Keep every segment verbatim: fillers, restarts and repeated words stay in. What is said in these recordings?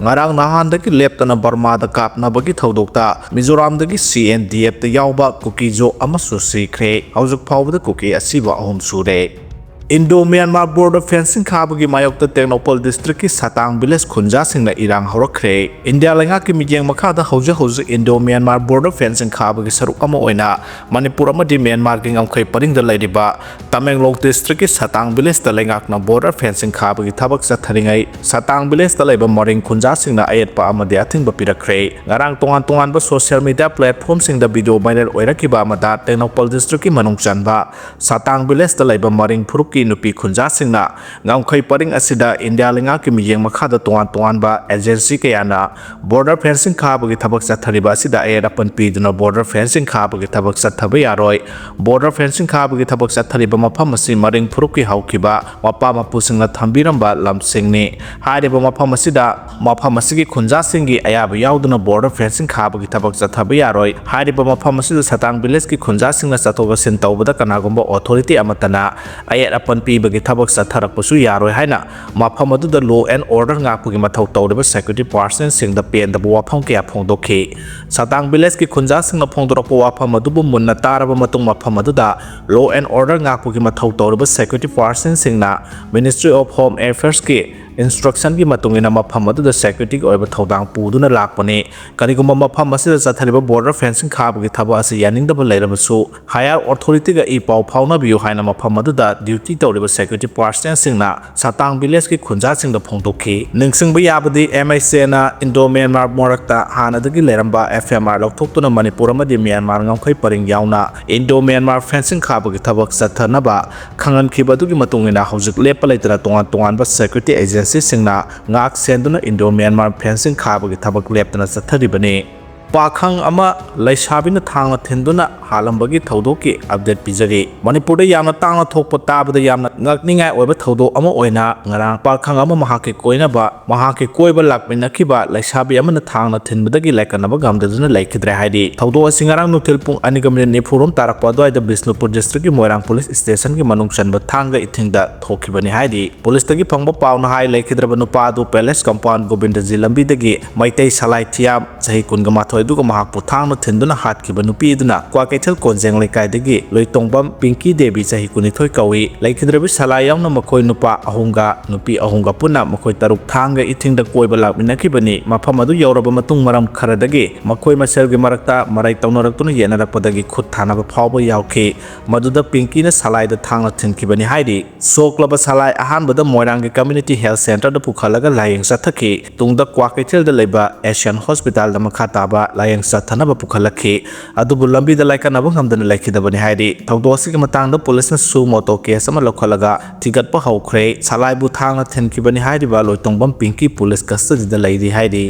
ꯉꯔꯥꯡ ꯅꯍꯥꯟꯗꯒꯤ ꯂꯦꯞꯇꯅ ꯕꯔꯃꯥꯗ ꯀꯥꯞꯅꯕꯒꯤ ꯊꯧꯗꯣꯛꯇ ꯃꯤꯖꯣꯔꯥꯝꯗꯒꯤ ꯁꯤ ꯑꯦꯟ ꯗꯤ ꯑꯦꯐꯇ ꯌꯥꯎꯕ ꯀꯨꯀꯤꯁꯨ ꯑꯃꯁꯨ ꯁꯤꯈ꯭ꯔꯦ꯫ ꯍꯧꯖꯤꯛ ꯐꯥꯎꯕꯗ ꯀꯨꯀꯤ ꯑꯁꯤꯕ ꯑꯍꯨꯝ ꯁꯨꯔꯦ꯫ ꯏꯟꯗꯣ ꯃ꯭ꯌꯥꯟꯃꯥꯔ ꯕꯣꯔꯗꯔ ꯐꯦꯟꯁꯤꯡ ꯈꯥꯕꯒꯤ ꯃꯥꯌꯣꯛꯇ ꯇꯦꯡꯅꯧꯄꯜ ꯗꯤꯁꯇ꯭ꯔꯤꯛꯀꯤ ꯁꯥꯇꯥꯡ ꯚꯤꯂꯦꯖ ꯈꯨꯟꯖꯥꯁꯤꯡꯅ ꯏꯔꯥꯡ ꯍꯧꯔꯛꯈ꯭ꯔꯦ꯫ ꯏꯟꯗꯤꯌꯥ ꯂꯩꯉꯥꯛꯀꯤ ꯃꯤꯠꯌꯦꯡ ꯃꯈꯥꯗ ꯍꯧꯖꯤꯛ ꯍꯧꯖꯤꯛ ꯏꯟꯗꯣ ꯃ꯭ꯌꯥꯟꯃꯥꯔ ꯕꯣꯔꯗꯔ ꯐꯦꯟꯁꯤꯡ ꯈꯥꯕꯒꯤ ꯁꯔꯨꯛ ꯑꯃ ꯑꯣꯏꯅ ꯃꯅꯤꯄꯨꯔ ꯑꯃꯗꯤ ꯃ꯭ꯌꯥꯟꯃꯥꯔꯒꯤ ꯉꯝꯈꯩ ꯄꯔꯤꯡꯗ ꯂꯩꯔꯤꯕ ꯇꯃꯦꯡꯂꯣꯡ ꯗꯤꯁꯇ꯭ꯔꯤꯛꯀꯤ ꯁꯥꯇꯥꯡ ꯚꯤꯂꯦꯖꯇ ꯂꯩꯉꯥꯛꯅ ꯕꯣꯔꯗꯔ ꯐꯦꯟꯁꯤꯡ ꯈꯥꯕꯒꯤ ꯊꯕꯛ ꯆꯠꯊꯔꯤꯉꯩ, ꯁꯥꯇꯥꯡ ꯚꯤꯂꯦꯖꯇ ꯂꯩꯕ ꯃꯔꯤꯡ ꯈꯨꯟꯖꯥꯁꯤꯡꯅ ꯑꯌꯦꯠꯄ ꯑꯃꯗꯤ ꯑꯊꯤꯡꯕ ꯄꯤꯔꯛꯈ꯭ꯔꯦ꯫ ꯉꯔꯥꯡ ꯇꯣꯉꯥꯟ ꯇꯣꯉꯥꯟꯕ ꯁꯣꯁꯤꯌꯦꯜ ꯃꯤꯗꯤꯌꯥ ꯄ꯭ꯂꯦꯠꯐꯣꯝꯁꯤꯡꯗ ꯚꯤꯗꯤꯑꯣ ꯚꯥꯏꯔꯦꯜ ꯑꯣꯏꯔꯛꯈꯤꯕ ꯑꯃꯗ ꯇꯦꯡꯅꯧꯄꯜ ꯗꯤꯁꯇ꯭ꯔꯤꯛꯀꯤ ꯃꯅꯨꯡ ꯆꯟꯕ ꯁꯥꯇꯥꯡ ꯚꯤꯂꯦꯖꯇ ꯂꯩꯕ ꯃꯔꯤꯡ ꯐꯨꯔꯨꯞꯀꯤ ꯅꯨꯄꯤ ꯈꯨꯟꯖꯥꯁꯤꯡꯅ ꯉꯝꯈꯩ ꯄꯔꯤꯡ ꯑꯁꯤꯗ ꯏꯟꯗꯤꯌꯥ ꯂꯩꯉꯥꯛꯀꯤ ꯃꯤꯠꯌꯦꯡ ꯃꯈꯥꯗ ꯇꯣꯉꯥꯟ ꯇꯣꯉꯥꯟꯕ ꯑꯦꯖꯦꯟꯁꯤ ꯀꯌꯥꯅ ꯕꯣꯔꯗꯔ ꯐꯦꯟꯁꯤꯡ ꯈꯥꯕꯒꯤ ꯊꯕꯛ ꯆꯠꯊꯔꯤꯕ ꯑꯁꯤꯗ ꯑꯌꯦꯠ ꯑꯄꯟ ꯄꯤꯗꯨꯅ ꯕꯣꯔꯗꯔ ꯐꯦꯟꯁꯤꯡ ꯈꯥꯕꯒꯤ ꯊꯕꯛ ꯆꯠꯊꯕ ꯌꯥꯔꯣꯏ꯫ ꯕꯣꯔꯗꯔ ꯐꯦꯟꯁꯤꯡ ꯈꯥꯕꯒꯤ ꯊꯕꯛ ꯆꯠꯊꯔꯤꯕ ꯃꯐꯝ ꯑꯁꯤ ꯃꯔꯤꯡ ꯐꯨꯔꯨꯞꯀꯤ ꯍꯧꯈꯤꯕ ꯃꯄꯥ ꯃꯄꯨꯁꯤꯡꯅ ꯊꯝꯕꯤꯔꯝꯕ ꯂꯝꯁꯤꯡꯅꯤ꯫ ꯍꯥꯏꯔꯤꯕ ꯃꯐꯝ ꯑꯁꯤꯗ, ꯃꯐꯝ ꯑꯁꯤꯒꯤ ꯈꯨꯟꯖꯥꯁꯤꯡꯒꯤ ꯑꯌꯥꯕ ꯌꯥꯎꯗꯅ ꯕꯣꯔꯗꯔ ꯐꯦꯟꯁꯤꯡ ꯈꯥꯕꯒꯤ ꯊꯕꯛ ꯆꯠꯊꯕ ꯌꯥꯔꯣꯏ꯫ ꯍꯥꯏꯔꯤꯕ ꯃꯐꯝ ꯑꯁꯤꯗ ꯁꯥꯇꯥꯡ ꯚꯤꯂꯦꯖꯀꯤ ꯈꯨꯟꯖꯥꯁꯤꯡꯅ ꯆꯠꯊꯣꯛ ꯆꯠꯁꯤꯟ ꯇꯧꯕꯗ ꯀꯅꯥꯒꯨꯝꯕ ꯑꯣꯊꯣꯔꯤꯇꯤ ꯑꯃꯠꯇꯅ ꯑꯌꯦꯠ ꯑꯄꯟ ꯄꯤꯕꯒꯤ ꯊꯕꯛ ꯆꯠꯊꯔꯛꯄꯁꯨ ꯌꯥꯔꯣꯏ ꯍꯥꯏꯅ ꯃꯐꯝ ꯑꯗꯨꯗ law and order ꯉꯥꯛꯄꯒꯤ ꯃꯊꯧ ꯇꯧꯔꯤꯕ security personnelꯁꯤꯡꯗ ꯄꯦꯟꯗꯕ ꯋꯥꯐꯝ ꯀꯌꯥ ꯐꯣꯡꯗꯣꯛꯈꯤ꯫ ꯁꯥꯇꯥꯡ ꯚꯤꯂꯦꯖꯀꯤ ꯈꯨꯟꯖꯥꯁꯤꯡꯅ ꯐꯣꯡꯗꯣꯔꯛꯄ ꯋꯥꯐꯝ ꯑꯗꯨꯕꯨ ꯃꯨꯟꯅ ꯇꯥꯔꯕ ꯃꯇꯨꯡ, ꯃꯐꯝ ꯑꯗꯨꯗ law and order ꯉꯥꯛꯄꯒꯤ ꯃꯊꯧ ꯇꯧꯔꯤꯕ security personnelꯁꯤꯡꯅ Ministry of Home Affairsꯀꯤ instructionꯒꯤ ꯃꯇꯨꯡ ꯏꯟꯅ ꯃꯐꯝ ꯑꯗꯨꯗ securityꯒꯤ ꯑꯣꯏꯕ ꯊꯧꯗꯥꯡ ꯄꯨꯗꯨꯅ ꯂꯥꯛꯄꯅꯤ꯫ ꯀꯔꯤꯒꯨꯝꯕ ꯃꯐꯝ ꯑꯁꯤꯗ ꯆꯠꯊꯔꯤꯕ ꯕꯣꯔꯗꯔ ꯐꯦꯟꯁꯤꯡ ꯈꯥꯕꯒꯤ ꯊꯕꯛ ꯑꯁꯤ ꯌꯥꯅꯤꯡꯗꯕ ꯂꯩꯔꯕꯁꯨ, higher authorityꯒ ꯏ ꯄꯥꯎ ꯐꯥꯎꯅꯕꯤꯌꯨ ꯍꯥꯏꯅ ꯃꯐꯝ ꯑꯗꯨꯗ duty ꯇꯧꯔꯤꯕ security personnelꯁꯤꯡꯅ ꯁꯥꯇꯥꯡ ꯚꯤꯂꯦꯖꯀꯤ ꯈꯨꯟꯖꯥꯁꯤꯡꯗ ꯐꯣꯡꯗꯣꯛꯈꯤ꯫ ꯅꯤꯡꯁꯤꯡꯕ ꯌꯥꯕꯗꯤ, M I Cꯅ ꯏꯟꯗꯣ ꯃ꯭ꯌꯥꯟꯃꯥꯔ ꯃꯔꯛꯇ ꯍꯥꯟꯅꯗꯒꯤ ꯂꯩꯔꯝꯕ F M R ꯂꯧꯊꯣꯛꯇꯨꯅ ꯃꯅꯤꯄꯨꯔ ꯑꯃꯗꯤ ꯃ꯭ꯌꯥꯟꯃꯥꯔ ꯉꯝꯈꯩ ꯄꯔꯤꯡ ꯌꯥꯎꯅ ꯏꯟꯗꯣ ꯃ꯭ꯌꯥꯟꯃꯥꯔ ꯐꯦꯟꯁꯤꯡ ꯈꯥꯕꯒꯤ ꯊꯕꯛ ꯆꯠꯊꯅꯕ ꯈꯪꯍꯟꯈꯤꯕ ꯑꯗꯨꯒꯤ ꯃꯇꯨꯡ ꯏꯟꯅ ꯍꯧꯖꯤꯛ ꯂꯦꯞꯄ ꯂꯩꯇꯅ ꯇꯣꯉꯥꯟ ꯇꯣꯉꯥꯟꯕ security agencyꯁꯤꯡꯅ ꯉꯥꯛ ꯁꯦꯟꯗꯨꯅ ꯏꯟꯗꯣ ꯃ꯭ꯌꯥꯟꯃꯥꯔ ꯐꯦꯟꯁꯤꯡ ꯈꯥꯕꯒꯤ ꯊꯕꯛ ꯂꯦꯞꯇꯅ ꯆꯠꯊꯔꯤꯕꯅꯤ꯫ ꯄꯥꯈꯪ ꯑꯃ ꯂꯩꯁꯥꯕꯤꯅ ꯊꯥꯡꯅ ꯊꯤꯟꯗꯨꯅ ꯍꯥꯠꯂꯝꯕꯒꯤ ꯊꯧꯗꯣꯛꯀꯤ update ꯄꯤꯖꯔꯤ꯫ ꯃꯅꯤꯄꯨꯔꯗ ꯌꯥꯝꯅ ꯇꯥꯡꯅ ꯊꯣꯛꯄ, ꯇꯥꯕꯗ ꯌꯥꯝꯅ ꯉꯛꯅꯤꯡꯉꯥꯏ ꯑꯣꯏꯕ ꯊꯧꯗꯣꯛ ꯑꯃ ꯑꯣꯏꯅ ꯉꯔꯥꯡ ꯄꯥꯈꯪ ꯑꯃ ꯃꯍꯥꯛꯀꯤ ꯀꯣꯏꯅꯕ, ꯃꯍꯥꯛꯀꯤ ꯀꯣꯏꯕ ꯂꯥꯛꯃꯤꯟꯅꯈꯤꯕ ꯂꯩꯁꯥꯕꯤ ꯑꯃꯅ ꯊꯥꯡꯅ ꯊꯤꯟꯕꯗꯒꯤ ꯂꯥꯏꯀꯠꯅꯕ ꯉꯝꯗꯗꯨꯅ ꯂꯩꯈꯤꯗ꯭ꯔꯦ ꯍꯥꯏꯔꯤ꯫ ꯊꯧꯗꯣꯛ ꯑꯁꯤ ꯉꯔꯥꯡ ꯅꯨꯡꯊꯤꯜ ꯄꯨꯡ ꯑꯅꯤꯒ ꯃꯤꯅꯤꯠ ꯅꯤꯐꯨ ꯔꯣꯝ ꯇꯥꯔꯛꯄ ꯑꯗꯨꯋꯥꯏꯗ ꯕꯤꯁꯅꯨꯄꯨꯔ district ꯀꯤ ꯃꯣꯏꯔꯥꯡ police station ꯒꯤ ꯃꯅꯨꯡ ꯆꯟꯕ ꯊꯥꯡꯒ ꯏꯊꯤꯡꯗ ꯊꯣꯛꯈꯤꯕꯅꯤ ꯍꯥꯏꯔꯤ꯫ Police ꯇꯒꯤ ꯐꯪꯕ ꯄꯥꯎꯅ ꯍꯥꯏ, ꯂꯩꯈꯤꯗ꯭ꯔꯕ ꯅꯨꯄꯥ ꯑꯗꯨ Palace Compound ꯒꯣꯕꯤꯟꯗꯖꯤ ꯂꯝꯕꯤꯗꯒꯤ ꯃꯩꯇꯩ ꯁꯂꯥꯏ ꯊꯤꯌꯥꯝ, ꯆꯍꯤ ꯀꯨꯟꯒ ꯃꯥꯊꯣꯏ ꯑꯗꯨꯒ ꯃꯍꯥꯛꯄꯨ ꯊꯥꯡꯅ ꯊꯤꯟꯗꯨꯅ ꯍꯥꯠꯈꯤꯕ ꯅꯨꯄꯤ ꯑꯗꯨꯅ ꯀ꯭ꯋꯥꯀꯩꯊꯦꯜ ꯀꯣꯟꯖꯦꯡ ꯂꯩꯀꯥꯏꯗꯒꯤ ꯂꯣꯏꯇꯣꯡꯕꯝ ꯄꯤꯡꯀꯤ ꯗꯦꯕꯤ, ꯆꯍꯤ ꯀꯨꯟꯅꯤꯊꯣꯏ ꯀꯧꯏ꯫ ꯂꯩꯈꯤꯗ꯭ꯔꯕꯤ ꯁꯂꯥꯏ ꯌꯥꯎꯅ ꯃꯈꯣꯏ ꯅꯨꯄꯥ ꯑꯍꯨꯝꯒ ꯅꯨꯄꯤ ꯑꯍꯨꯝꯒ ꯄꯨꯟꯅ ꯃꯈꯣꯏ ꯇꯔꯨꯛ ꯊꯥꯡꯒ ꯏꯊꯤꯡꯗ ꯀꯣꯏꯕ ꯂꯥꯛꯃꯤꯟꯅꯈꯤꯕꯅꯤ꯫ ꯃꯐꯝ ꯑꯗꯨ ꯌꯧꯔꯕ ꯃꯇꯨꯡ ꯃꯔꯝ ꯈꯔꯗꯒꯤ ꯃꯈꯣꯏ ꯃꯁꯦꯜꯒꯤ ꯃꯔꯛꯇ ꯃꯔꯩ ꯇꯧꯅꯔꯛꯇꯨꯅ ꯌꯦꯠꯅꯔꯛꯄꯗꯒꯤ ꯈꯨꯠ ꯊꯥꯅꯕ ꯐꯥꯎꯕ ꯌꯥꯎꯈꯤ꯫ ꯃꯗꯨꯗ ꯄꯤꯡꯀꯤꯅ ꯁꯂꯥꯏꯗ ꯊꯥꯡꯅ ꯊꯤꯟꯈꯤꯕꯅꯤ ꯍꯥꯏꯔꯤ꯫ ꯁꯣꯛꯂꯕ ꯁꯂꯥꯏ ꯑꯍꯥꯟꯕꯗ ꯃꯣꯏꯔꯥꯡꯒꯤ Community Health Centre ꯗ ꯄꯨꯈꯠꯂꯒ ꯂꯥꯌꯦꯡ ꯆꯠꯊꯈꯤ꯫ ꯇꯨꯡꯗ ꯀ꯭ꯋꯥꯀꯩꯊꯦꯜꯗ ꯂꯩꯕ Asian Hospital ꯗ ꯃꯈꯥ ꯇꯥꯕ ꯂꯥꯌꯦꯡ ꯆꯠꯊꯅꯕ ꯄꯨꯈꯠꯂꯛꯈꯤ꯫ ꯑꯗꯨꯕꯨ ꯂꯝꯕꯤꯗ ꯂꯥꯏꯀꯠꯅꯕ ꯉꯝꯗꯅ ꯂꯩꯈꯤꯗꯕꯅꯤ ꯍꯥꯏꯔꯤ꯫ ꯊꯧꯗꯣꯛ ꯑꯁꯤꯒꯤ ꯃꯇꯥꯡꯗ police ꯅ suo motu case ꯑꯃ ꯂꯧꯈꯠꯂꯒ ꯊꯤꯒꯠꯄ ꯍꯧꯈ꯭ꯔꯦ꯫ ꯁꯂꯥꯏꯕꯨ ꯊꯥꯡꯅ ꯊꯤꯟꯈꯤꯕꯅꯤ ꯍꯥꯏꯔꯤꯕ ꯂꯣꯏꯇꯣꯡꯕꯝ ꯄꯤꯡꯀꯤ police custody ꯗ ꯂꯩꯔꯤ ꯍꯥꯏꯔꯤ꯫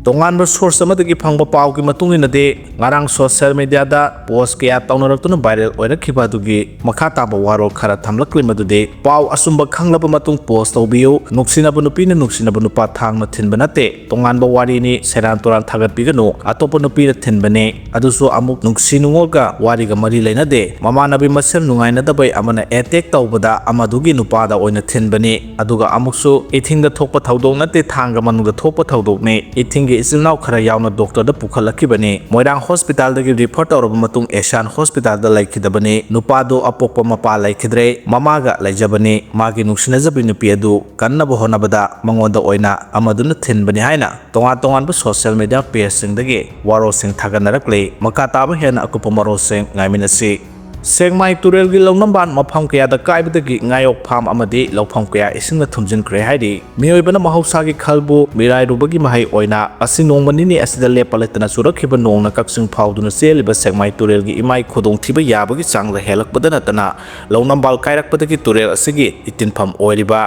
ꯇꯣꯉꯥꯟꯕ source ꯑꯃꯗꯒꯤ ꯐꯪꯕ ꯄꯥꯎꯒꯤ ꯃꯇꯨꯡ ꯏꯟꯅꯗꯤ, ꯉꯔꯥꯡ social media ꯗ post ꯀꯌꯥ ꯇꯧꯅꯔꯛꯇꯨꯅ viral ꯑꯣꯏꯔꯛꯈꯤꯕ ꯑꯗꯨꯒꯤ ꯃꯈꯥ ꯇꯥꯕ ꯋꯥꯔꯣꯜ ꯈꯔ ꯊꯝꯂꯛꯂꯤ, ꯃꯗꯨꯗꯤ, "ꯄꯥꯎ ꯑꯆꯨꯝꯕ ꯈꯪꯂꯕ ꯃꯇꯨꯡ post ꯇꯧꯕꯤꯌꯨ꯫ ꯅꯨꯡꯁꯤꯅꯕ ꯅꯨꯄꯤꯅ ꯅꯨꯡꯁꯤꯅꯕ ꯅꯨꯄꯥ ꯊꯥꯡꯅ ꯊꯤꯟꯕ ꯅꯠꯇꯦ꯫ ꯇꯣꯉꯥꯟꯕ ꯋꯥꯔꯤꯅꯤ, ꯁꯦꯔꯥꯟ ꯇꯨꯔꯥꯟ ꯊꯥꯒꯠꯄꯤꯒꯅꯨ꯫ ꯑꯇꯣꯞꯄ ꯅꯨꯄꯤꯅ ꯊꯤꯟꯕꯅꯤ, ꯑꯗꯨꯁꯨ ꯑꯃꯨꯛ ꯅꯨꯡꯁꯤ ꯅꯨꯡꯉꯣꯜꯒ ꯋꯥꯔꯤꯒ ꯃꯔꯤ ꯂꯩꯅꯗꯦ꯫ ꯃꯃꯥꯟꯅꯕꯤ ꯃꯁꯦꯜ ꯅꯨꯡꯉꯥꯏꯅꯗꯕꯩ ꯑꯃꯅ attack ꯇꯧꯕꯗ ꯑꯃꯗꯨꯒꯤ ꯅꯨꯄꯥꯗ ꯑꯣꯏꯅ ꯊꯤꯟꯕꯅꯤ꯫ ꯑꯗꯨꯒ ꯑꯃꯨꯛꯁꯨ ꯏꯊꯤꯡꯗ ꯊꯣꯛꯄ ꯊꯧꯗꯣꯛ ꯅꯠꯇꯦ, ꯊꯥꯡꯒ ꯃꯅꯨꯡꯗ ꯊꯣꯛꯄ ꯊꯧꯗꯣꯛꯅꯤ꯫ ꯏꯊꯤꯡꯒꯤ ꯏꯆꯤꯜ ꯏꯅꯥꯎ ꯈꯔ ꯌꯥꯎꯅ doctor ꯗ ꯄꯨꯈꯠꯂꯛꯈꯤꯕꯅꯤ꯫ ꯃꯣꯏꯔꯥꯡ hospital ꯗꯒꯤ refer ꯇꯧꯔꯕ ꯃꯇꯨꯡ Asian Hospital ꯗ ꯂꯩꯈꯤꯗꯕꯅꯤ꯫ ꯅꯨꯄꯥꯗꯨ ꯑꯄꯣꯛꯄ ꯃꯄꯥ ꯂꯩꯈꯤꯗ꯭ꯔꯦ, ꯃꯃꯥꯒ ꯂꯩꯖꯕꯅꯤ꯫ ꯃꯥꯒꯤ ꯅꯨꯡꯁꯤꯅꯖꯕꯤ ꯅꯨꯄꯤ ꯑꯗꯨ ꯀꯟꯅꯕ ꯍꯣꯠꯅꯕꯗ ꯃꯉꯣꯟꯗ ꯑꯣꯏꯅ ꯑꯃꯗꯨꯅ ꯊꯤꯟꯕꯅꯤ" ꯍꯥꯏꯅ ꯇꯣꯉꯥꯟ ꯇꯣꯉꯥꯟꯕ social media page ꯁꯤꯡꯗꯒꯤ ꯋꯥꯔꯣꯜꯁꯤꯡ ꯊꯥꯒꯠꯅꯔꯛꯂꯤ꯫ ꯃꯈꯥ ꯇꯥꯕ ꯍꯦꯟꯅ ꯑꯀꯨꯞꯄ ꯃꯔꯣꯜꯁꯤꯡ ꯉꯥꯏꯃꯤꯟꯅꯁꯤ꯫ ꯁꯦꯛꯃꯥꯏ ꯇꯨꯔꯦꯜꯒꯤ ꯂꯧꯅꯝꯕꯥꯟ ꯃꯐꯝ ꯀꯌꯥꯗ ꯀꯥꯏꯕꯗꯒꯤ ꯉꯥꯌꯣꯛ ꯐꯥꯝ ꯑꯃꯗꯤ ꯂꯧꯐꯝ ꯀꯌꯥ ꯏꯁꯤꯡꯅ ꯊꯨꯝꯖꯤꯟꯈ꯭ꯔꯦ ꯍꯥꯏꯔꯤ꯫ ꯃꯤꯑꯣꯏꯕꯅ ꯃꯍꯧꯁꯥꯒꯤ ꯈꯜꯕꯨ ꯃꯤꯔꯥꯏꯔꯨꯕꯒꯤ ꯃꯍꯩ ꯑꯣꯏꯅ ꯑꯁꯤ ꯅꯣꯡꯃ ꯅꯤꯅꯤ ꯑꯁꯤꯗ ꯂꯦꯞꯄ ꯂꯩꯇꯅ ꯆꯨꯔꯛꯈꯤꯕ ꯅꯣꯡꯅ ꯀꯛꯆꯤꯡ ꯐꯥꯎꯗꯨꯅ ꯆꯦꯜꯂꯤꯕ ꯁꯦꯛꯃꯥꯏ ꯇꯨꯔꯦꯜꯒꯤ ꯏꯃꯥꯏ ꯈꯨꯗꯣꯡꯊꯤꯕ ꯌꯥꯕꯒꯤ ꯆꯥꯡꯗ ꯍꯦꯜꯂꯛꯄꯗ ꯅꯠꯇꯅ ꯂꯧꯅꯝꯕꯥꯜ ꯀꯥꯏꯔꯛꯄꯗꯒꯤ ꯇꯨꯔꯦꯜ ꯑꯁꯤꯒꯤ ꯏꯇꯤꯟꯐꯝ ꯑꯣꯏꯔꯤꯕ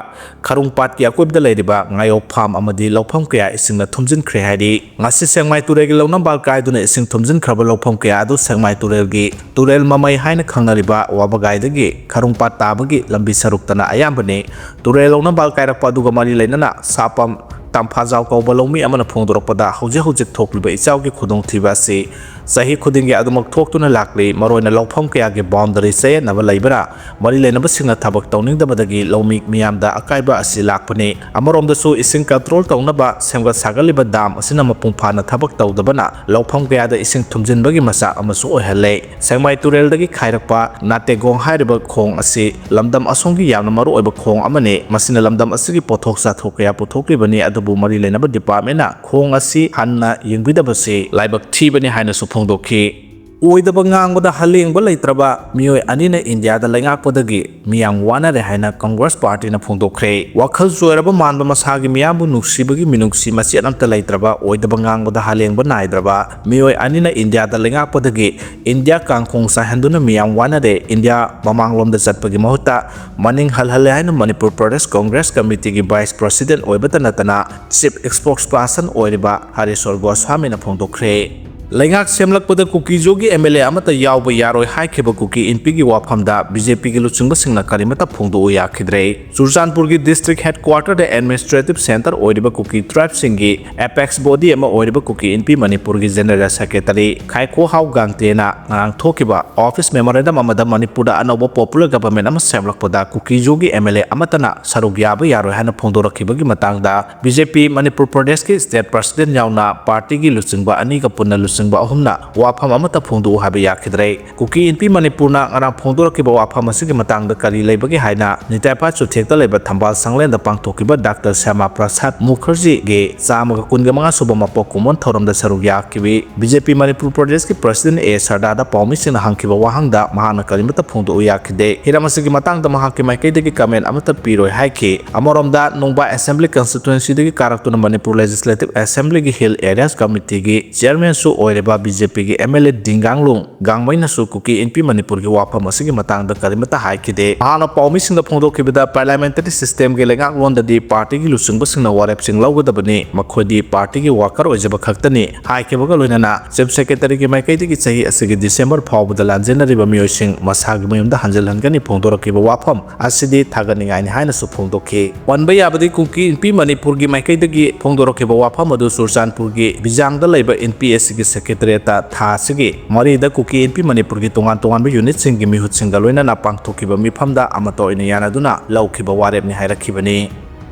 ꯈꯔꯨꯡ ꯄꯥꯠꯀꯤ ꯑꯀꯣꯏꯕꯗ ꯂꯩꯔꯤꯕ ꯉꯥꯌꯣꯛ ꯐꯥꯝ ꯑꯃꯗꯤ ꯂꯧꯐꯝ ꯀꯌꯥ ꯏꯁꯤꯡꯅ ꯊꯨꯝꯖꯤꯟꯈ꯭ꯔꯦ ꯍꯥꯏꯔꯤ꯫ ꯉꯁꯤ ꯁꯦꯛꯃꯥꯏ ꯇꯨꯔꯦꯜꯒꯤ ꯂꯧꯅꯝꯕꯥꯜ ꯀꯥꯏꯗꯨꯅ ꯏꯁꯤꯡ ꯊꯨꯝꯖꯤꯟꯈ꯭ꯔꯕ ꯂꯧꯐꯝ ꯀꯌꯥ ꯑꯗꯨ ꯁꯦꯛꯃꯥꯏ ꯇꯨꯔꯦꯜꯒꯤ ꯇꯨꯔꯦꯜ ꯃꯃꯩ ꯍꯥꯏꯅ ꯈꯪꯅꯔꯤꯕ ꯋꯥꯕꯒꯥꯏꯗꯒꯤ ꯈꯔꯨꯡ ꯄꯥꯠ ꯇꯥꯕꯒꯤ ꯂꯝꯕꯤ ꯁꯔꯨꯛꯇꯅ ꯑꯌꯥꯝꯕꯅꯤ꯫ ꯇꯨꯔꯦꯜ ꯂꯧꯅꯝꯕꯥꯜ ꯀꯥꯏꯔꯛꯄ ꯑꯗꯨꯒ ꯃꯔꯤ ꯂꯩꯅꯅ ꯁꯥꯄꯝ ꯇꯝꯐꯥꯖꯥꯎ ꯀꯧꯕ ꯂꯧꯃꯤ ꯑꯃꯅ ꯐꯣꯡꯗꯣꯔꯛꯄꯗ ꯍꯧꯖꯤꯛ ꯍꯧꯖꯤꯛ ꯊꯣꯛꯂꯤꯕ ꯏꯆꯥꯎꯒꯤ ꯈꯨꯗꯣꯡꯊꯤꯕ ꯑꯁꯤ ꯆꯍꯤ ꯈꯨꯗꯤꯡꯒꯤ ꯑꯗꯨꯃꯛ ꯊꯣꯛꯇꯨꯅ ꯂꯥꯛꯂꯤ꯫ ꯃꯔꯨꯑꯣꯏꯅ ꯂꯧꯐꯝ ꯀꯌꯥꯒꯤ ꯕꯥꯎꯟꯗꯔꯤ ꯆꯌꯦꯠꯅꯕ ꯂꯩꯕꯅ ꯃꯔꯤ ꯂꯩꯅꯕꯁꯤꯡꯅ ꯊꯕꯛ ꯇꯧꯅꯤꯡꯗꯕꯗꯒꯤ ꯂꯧꯃꯤ ꯃꯤꯌꯥꯝꯗ ꯑꯀꯥꯏꯕ ꯑꯁꯤ ꯂꯥꯛꯄꯅꯤ꯫ ꯑꯃꯔꯣꯝꯗꯁꯨ ꯏꯁꯤꯡ ꯀꯟꯇ꯭ꯔꯣꯜ ꯇꯧꯅꯕ ꯁꯦꯝꯒꯠ ꯁꯥꯒꯠꯂꯤꯕ ꯗꯥꯝ ꯑꯁꯤꯅ ꯃꯄꯨꯡ ꯐꯥꯅ ꯊꯕꯛ ꯇꯧꯗꯕꯅ ꯂꯧꯐꯝ ꯀꯌꯥꯗ ꯏꯁꯤꯡ ꯊꯨꯝꯖꯤꯟꯕꯒꯤ ꯃꯆꯥꯛ ꯑꯃꯁꯨ ꯑꯣꯏꯍꯜꯂꯦ꯫ ꯁꯦꯛꯃꯥꯏ ꯇꯨꯔꯦꯜꯗꯒꯤ ꯈꯥꯏꯔꯛꯄ ꯅꯥꯇꯦꯒꯣꯡ ꯍꯥꯏꯔꯤꯕ ꯈꯣꯡ ꯑꯁꯤ ꯂꯝꯗꯝ ꯑꯁꯣꯝꯒꯤ ꯌꯥꯝꯅ ꯃꯔꯨꯑꯣꯏꯕ ꯈꯣꯡ ꯑꯃꯅꯤ꯫ ꯃꯁꯤꯅ ꯂꯝꯗꯝ ꯑꯁꯤꯒꯤ ꯄꯣꯠꯊꯣꯛ ꯆꯥꯊꯣꯛ ꯀꯌꯥ ꯄꯨꯊꯣꯛꯂꯤꯕꯅꯤ, ꯑꯗꯨꯕꯨ ꯃꯔꯤ ꯂꯩꯅꯕ ꯗꯤꯄꯥꯔꯠꯃꯦꯟꯅ ꯈꯣꯡ ꯑꯁꯤ ꯍꯟꯅ ꯌꯦꯡꯕꯤꯗꯕꯁꯤ ꯂꯥꯏꯕꯛ ꯊꯤꯕꯅꯤ ꯍꯥꯏꯅꯁꯨ ꯐꯣꯡꯗꯣꯛꯈꯤ꯫ ꯑꯣꯏꯗꯕ ꯉꯥꯡꯕꯗ ꯍꯜꯂꯦꯡꯕ ꯂꯩꯇ꯭ꯔꯕ ꯃꯤꯑꯣꯏ ꯑꯅꯤꯅ ꯏꯟꯗꯤꯌꯥꯗ ꯂꯩꯉꯥꯛꯄꯗꯒꯤ ꯃꯤꯌꯥꯝ ꯋꯥꯅꯔꯦ ꯍꯥꯏꯅ ꯀꯪꯒ꯭ꯔꯦꯁ ꯄꯥꯔꯇꯤꯅ ꯐꯣꯡꯗꯣꯛꯈ꯭ꯔꯦ꯫ ꯋꯥꯈꯜ ꯆꯣꯏꯔꯕ ꯃꯥꯟꯕ ꯃꯁꯥꯒꯤ ꯃꯤꯌꯥꯝꯕꯨ ꯅꯨꯡꯁꯤꯕꯒꯤ ꯃꯤꯅꯨꯡꯁꯤ ꯃꯆꯦꯠ ꯑꯃꯠꯇ ꯂꯩꯇ꯭ꯔꯕ, ꯑꯣꯏꯗꯕ ꯉꯥꯡꯕꯗ ꯍꯜꯂꯦꯡꯕ ꯅꯥꯏꯗ꯭ꯔꯕ ꯃꯤꯑꯣꯏ ꯑꯅꯤꯅ ꯏꯟꯗꯤꯌꯥꯗ ꯂꯩꯉꯥꯛꯄꯗꯒꯤ ꯏꯟꯗꯤꯌꯥ ꯀꯥꯡꯈꯣꯡ ꯆꯥꯏꯍꯟꯗꯨꯅ ꯃꯤꯌꯥꯝ ꯋꯥꯅꯔꯦ꯫ ꯏꯟꯗꯤꯌꯥ ꯃꯃꯥꯡꯂꯣꯝꯗ ꯆꯠꯄꯒꯤ ꯃꯍꯨꯠꯇ ꯃꯅꯤꯡ ꯍꯜꯍꯜꯂꯦ ꯍꯥꯏꯅ ꯃꯅꯤꯄꯨꯔ ꯄ꯭ꯔꯗꯦꯁ ꯀꯪꯒ꯭ꯔꯦꯁ ꯀꯃꯤꯇꯤꯒꯤ ꯚꯥꯏꯁ ꯄ꯭ꯔꯁꯤꯗꯦꯟ ꯑꯣꯏꯕꯇ ꯅꯠꯇꯅ ꯆꯤꯐ ꯏꯁꯄꯣꯛꯁ ꯄꯥꯔꯁꯟ ꯑꯣꯏꯔꯤꯕ ꯍꯔꯤꯁꯣꯔ ꯒꯣꯁ꯭ꯋꯥꯃꯤꯅ ꯐꯣꯡꯗꯣꯛꯈ꯭ꯔꯦ꯫ ꯂꯩꯉꯥꯛ ꯁꯦꯝꯂꯛꯄꯗ ꯀꯨꯀꯤꯖꯣꯒꯤ ꯑꯦꯝ ꯑꯦꯜ ꯑꯦ ꯑꯃꯠꯇ ꯌꯥꯎꯕ ꯌꯥꯔꯣꯏ ꯍꯥꯏꯈꯤꯕ ꯀꯨꯀꯤ ꯏꯟꯄꯤꯒꯤ ꯋꯥꯐꯝꯗ ꯕꯤ ꯖꯦ ꯄꯤꯒꯤ ꯂꯨꯆꯤꯡꯕꯁꯤꯡꯅ ꯀꯔꯤꯃꯠꯇ ꯐꯣꯡꯗꯣꯛꯎ ꯌꯥꯈꯤꯗ꯭ꯔꯦ꯫ ꯆꯨꯔꯆꯥꯟꯄꯨꯔꯒꯤ ꯗꯤꯁꯇ꯭ꯔꯤꯛ ꯍꯦꯗꯀ꯭ꯋꯥꯇꯔꯗ ꯑꯦꯗꯃꯤꯅꯤꯁꯇ꯭ꯔꯦꯇꯤꯚ ꯁꯦꯟꯇꯔ ꯑꯣꯏꯔꯤꯕ ꯀꯨꯀꯤ ꯇ꯭ꯔꯥꯏꯕꯁꯤꯡꯒꯤ ꯑꯦꯄꯦꯛꯁ ꯕꯣꯗꯤ ꯑꯃ ꯑꯣꯏꯔꯤꯕ ꯀꯨꯀꯤ ꯏꯟꯄꯤ ꯃꯅꯤꯄꯨꯔꯒꯤ ꯖꯦꯅꯔꯦꯜ ꯁꯦꯀ꯭ꯔꯦꯇꯔꯤ ꯈꯥꯏꯈꯣꯍꯥꯎ ꯒꯥꯡꯇꯦꯅ ꯉꯔꯥꯡ ꯊꯣꯛꯈꯤꯕ ꯑꯣꯐꯤꯁ ꯃꯦꯃꯣꯔꯦꯟꯗꯝ ꯑꯃꯗ ꯃꯅꯤꯄꯨꯔꯗ ꯑꯅꯧꯕ ꯄꯣꯄꯨꯂꯔ ꯒꯚꯔꯟꯃꯦꯟꯠ ꯑꯃ ꯁꯦꯝꯂꯛꯄꯗ ꯀꯨꯀꯤꯖꯣꯒꯤ ꯑꯦꯝ ꯑꯦꯜ ꯑꯦ ꯑꯃꯠꯇꯅ ꯁꯔꯨꯛ ꯌꯥꯕ ꯌꯥꯔꯣꯏ ꯍꯥꯏꯅ ꯐꯣꯡꯗꯣꯔꯛꯈꯤꯕꯒꯤ ꯃꯇꯥꯡꯗ ꯕꯤ ꯖꯦ ꯄꯤ ꯃꯅꯤꯄꯨꯔ ꯄ꯭ꯔꯗꯦꯁꯀꯤ ꯁ꯭ꯇꯦꯠ ꯄ꯭ꯔꯁꯤꯗꯦꯟꯠ ꯌꯥꯎꯅ ꯄꯥꯔꯇꯤꯒꯤ ꯂꯨꯆꯤꯡꯕ ꯑꯅꯤꯒ ꯄꯨꯟꯅ ꯂꯨꯆꯤꯡ ꯂꯨꯆꯤꯡꯕ ꯑꯍꯨꯝꯅ ꯋꯥꯐꯝ ꯑꯃꯠꯇ ꯐꯣꯡꯗꯣꯛꯎ ꯍꯥꯏꯕ ꯌꯥꯈꯤꯗ꯭ꯔꯦ꯫ ꯀꯨꯀꯤ ꯏꯟꯄꯤ ꯃꯅꯤꯄꯨꯔꯅ ꯉꯔꯥꯡ ꯐꯣꯡꯗꯣꯔꯛꯈꯤꯕ ꯋꯥꯐꯝ ꯑꯁꯤꯒꯤ ꯃꯇꯥꯡꯗ ꯀꯔꯤ ꯂꯩꯕꯒꯦ ꯍꯥꯏꯅ ꯅꯤꯇꯥꯏꯐꯥꯠ ꯆꯨꯊꯦꯛꯇ ꯂꯩꯕ ꯊꯝꯕꯥꯜ ꯁꯪꯂꯦꯟꯗ ꯄꯥꯡꯊꯣꯛꯈꯤꯕ ꯗꯥꯛꯇꯔ ꯁ꯭ꯌꯥꯃꯥ ꯄ꯭ꯔꯁꯥꯗ ꯃꯨꯈꯔꯖꯤꯒꯤ ꯆꯥꯝꯃꯒ ꯀꯨꯟꯒ ꯃꯉꯥ ꯁꯨꯕ ꯃꯄꯣꯛ ꯀꯨꯝꯑꯣꯟ ꯊꯧꯔꯝꯗ ꯁꯔꯨꯛ ꯌꯥꯈꯤꯕꯤ ꯕꯤ ꯖꯦ ꯄꯤ ꯃꯅꯤꯄꯨꯔ ꯄ꯭ꯔꯗꯦꯁꯀꯤ ꯄ꯭ꯔꯁꯤꯗꯦꯟ ꯑꯦ ꯁꯔꯗꯥꯗ ꯄꯥꯎꯃꯤꯁꯤꯡꯅ ꯍꯪꯈꯤꯕ ꯋꯥꯍꯪꯗ ꯃꯍꯥꯛꯅ ꯀꯔꯤꯃꯠꯇ ꯐꯣꯡꯗꯣꯛꯎ ꯌꯥꯈꯤꯗꯦ꯫ ꯍꯤꯔꯝ ꯑꯁꯤꯒꯤ ꯃꯇꯥꯡꯗ ꯃꯍꯥꯛꯀꯤ ꯃꯥꯏꯀꯩꯗꯒꯤ ꯀꯃꯦꯟ ꯑꯃꯠꯇ ꯄꯤꯔꯣꯏ ꯍꯥꯏꯈꯤ꯫ ꯑꯃꯔꯣꯝꯗ, ꯅꯨꯡꯕꯥ ꯑꯦꯁꯦꯝꯕ꯭ꯂꯤ ꯀꯟꯁꯇꯤꯇ꯭ꯋꯦꯟꯁꯤꯗꯒꯤ ꯀꯥꯔꯛꯇꯨꯅ ꯃꯅꯤꯄꯨꯔ ꯂꯦꯖꯤꯁꯂꯦꯇꯤꯚ ꯑꯦꯁꯦꯝꯕ꯭ꯂꯤꯒꯤ ꯍꯤꯜ ꯑꯦꯔꯤꯌꯥꯁ ꯀꯃꯤꯇꯤꯒꯤ ꯆꯤꯌꯔꯃꯦꯟꯁꯨ ꯑꯣꯏꯔꯤꯕ ꯕꯤ ꯖꯦ ꯄꯤꯒꯤ ꯑꯦꯝ ꯑꯦꯜ ꯑꯦ ꯗꯤꯡꯒꯥꯡꯂꯨꯡ ꯒꯥꯡꯃꯩꯅꯁꯨ ꯀꯨꯀꯤ ꯏꯟꯄꯤ ꯃꯅꯤꯄꯨꯔꯒꯤ ꯋꯥꯐꯝ ꯑꯁꯤꯒꯤ ꯃꯇꯥꯡꯗ ꯀꯔꯤꯃꯠꯇ ꯍꯥꯏꯈꯤꯗꯦ꯫ ꯃꯍꯥꯛꯅ ꯄꯥꯎꯃꯤꯁꯤꯡꯗ ꯐꯣꯡꯗꯣꯛꯈꯤꯕꯗ, ꯄꯥꯔꯂꯤꯌꯥꯃꯦꯟꯇꯔꯤ ꯁꯤꯁꯇꯦꯝꯒꯤ ꯂꯩꯉꯥꯛꯂꯣꯟꯗꯗꯤ ꯄꯥꯔꯇꯤꯒꯤ ꯂꯨꯆꯤꯡꯕꯁꯤꯡꯅ ꯋꯥꯔꯦꯞꯁꯤꯡ ꯂꯧꯒꯗꯕꯅꯤ, ꯃꯈꯣꯏꯗꯤ ꯄꯥꯔꯇꯤꯒꯤ ꯋꯥꯀꯔ ꯑꯣꯏꯖꯕ ꯈꯛꯇꯅꯤ ꯍꯥꯏꯈꯤꯕꯒ ꯂꯣꯏꯅꯅ, ꯆꯤꯐ ꯁꯦꯀ꯭ꯔꯦꯇꯔꯤꯒꯤ ꯃꯥꯏꯀꯩꯗꯒꯤ ꯆꯍꯤ ꯑꯁꯤꯒꯤ ꯗꯤꯁꯦꯝꯕꯔ ꯐꯥꯎꯕꯗ ꯂꯥꯟꯖꯦꯟꯅꯔꯤꯕ ꯃꯤꯑꯣꯏꯁꯤꯡ ꯃꯁꯥꯒꯤ ꯃꯌꯨꯝꯗ ꯍꯟꯖꯤꯜꯍꯟꯒꯅꯤ ꯐꯣꯡꯗꯣꯔꯛꯈꯤꯕ ꯋꯥꯐꯝ ꯑꯁꯤꯗꯤ ꯊꯥꯒꯠꯅꯤꯡꯉꯥꯏꯅꯤ ꯍꯥꯏꯅꯁꯨ ꯐꯣꯡꯗꯣꯛꯈꯤ꯫ ꯄꯟꯕ ꯌꯥꯕꯗꯤ, ꯀꯨꯀꯤ ꯏꯟꯄꯤ ꯃꯅꯤꯄꯨꯔꯒꯤ ꯃꯥꯏꯀꯩꯗꯒꯤ ꯐꯣꯡꯗꯣꯔꯛꯈꯤꯕ ꯋꯥꯐꯝ ꯑꯗꯨ ꯆꯨꯔꯆꯥꯟꯄꯨꯔꯒꯤ ꯕꯤꯖꯥꯡꯗ ꯂꯩꯕ ꯏꯟꯄꯤ ꯑꯦꯁ ꯁꯤꯒꯤ ꯁꯦꯀ꯭ꯔꯦꯇꯔꯤꯌꯦꯠꯇ ꯊꯥ ꯑꯁꯤꯒꯤ ꯃꯔꯤꯗ ꯀꯨꯀꯤ ꯏꯟꯄꯤ ꯃꯅꯤꯄꯨꯔꯒꯤ ꯇꯣꯉꯥꯟ ꯇꯣꯉꯥꯟꯕ ꯌꯨꯅꯤꯠꯁꯤꯡꯒꯤ ꯃꯤꯍꯨꯠꯁꯤꯡꯒ ꯂꯣꯏꯅꯅ ꯄꯥꯡꯊꯣꯛꯈꯤꯕ ꯃꯤꯐꯝꯗ ꯑꯃꯠꯇ ꯑꯣꯏꯅ ꯌꯥꯅꯗꯨꯅ ꯂꯧꯈꯤꯕ ꯋꯥꯔꯦꯞꯅꯤ ꯍꯥꯏꯔꯛꯈꯤꯕꯅꯤ꯫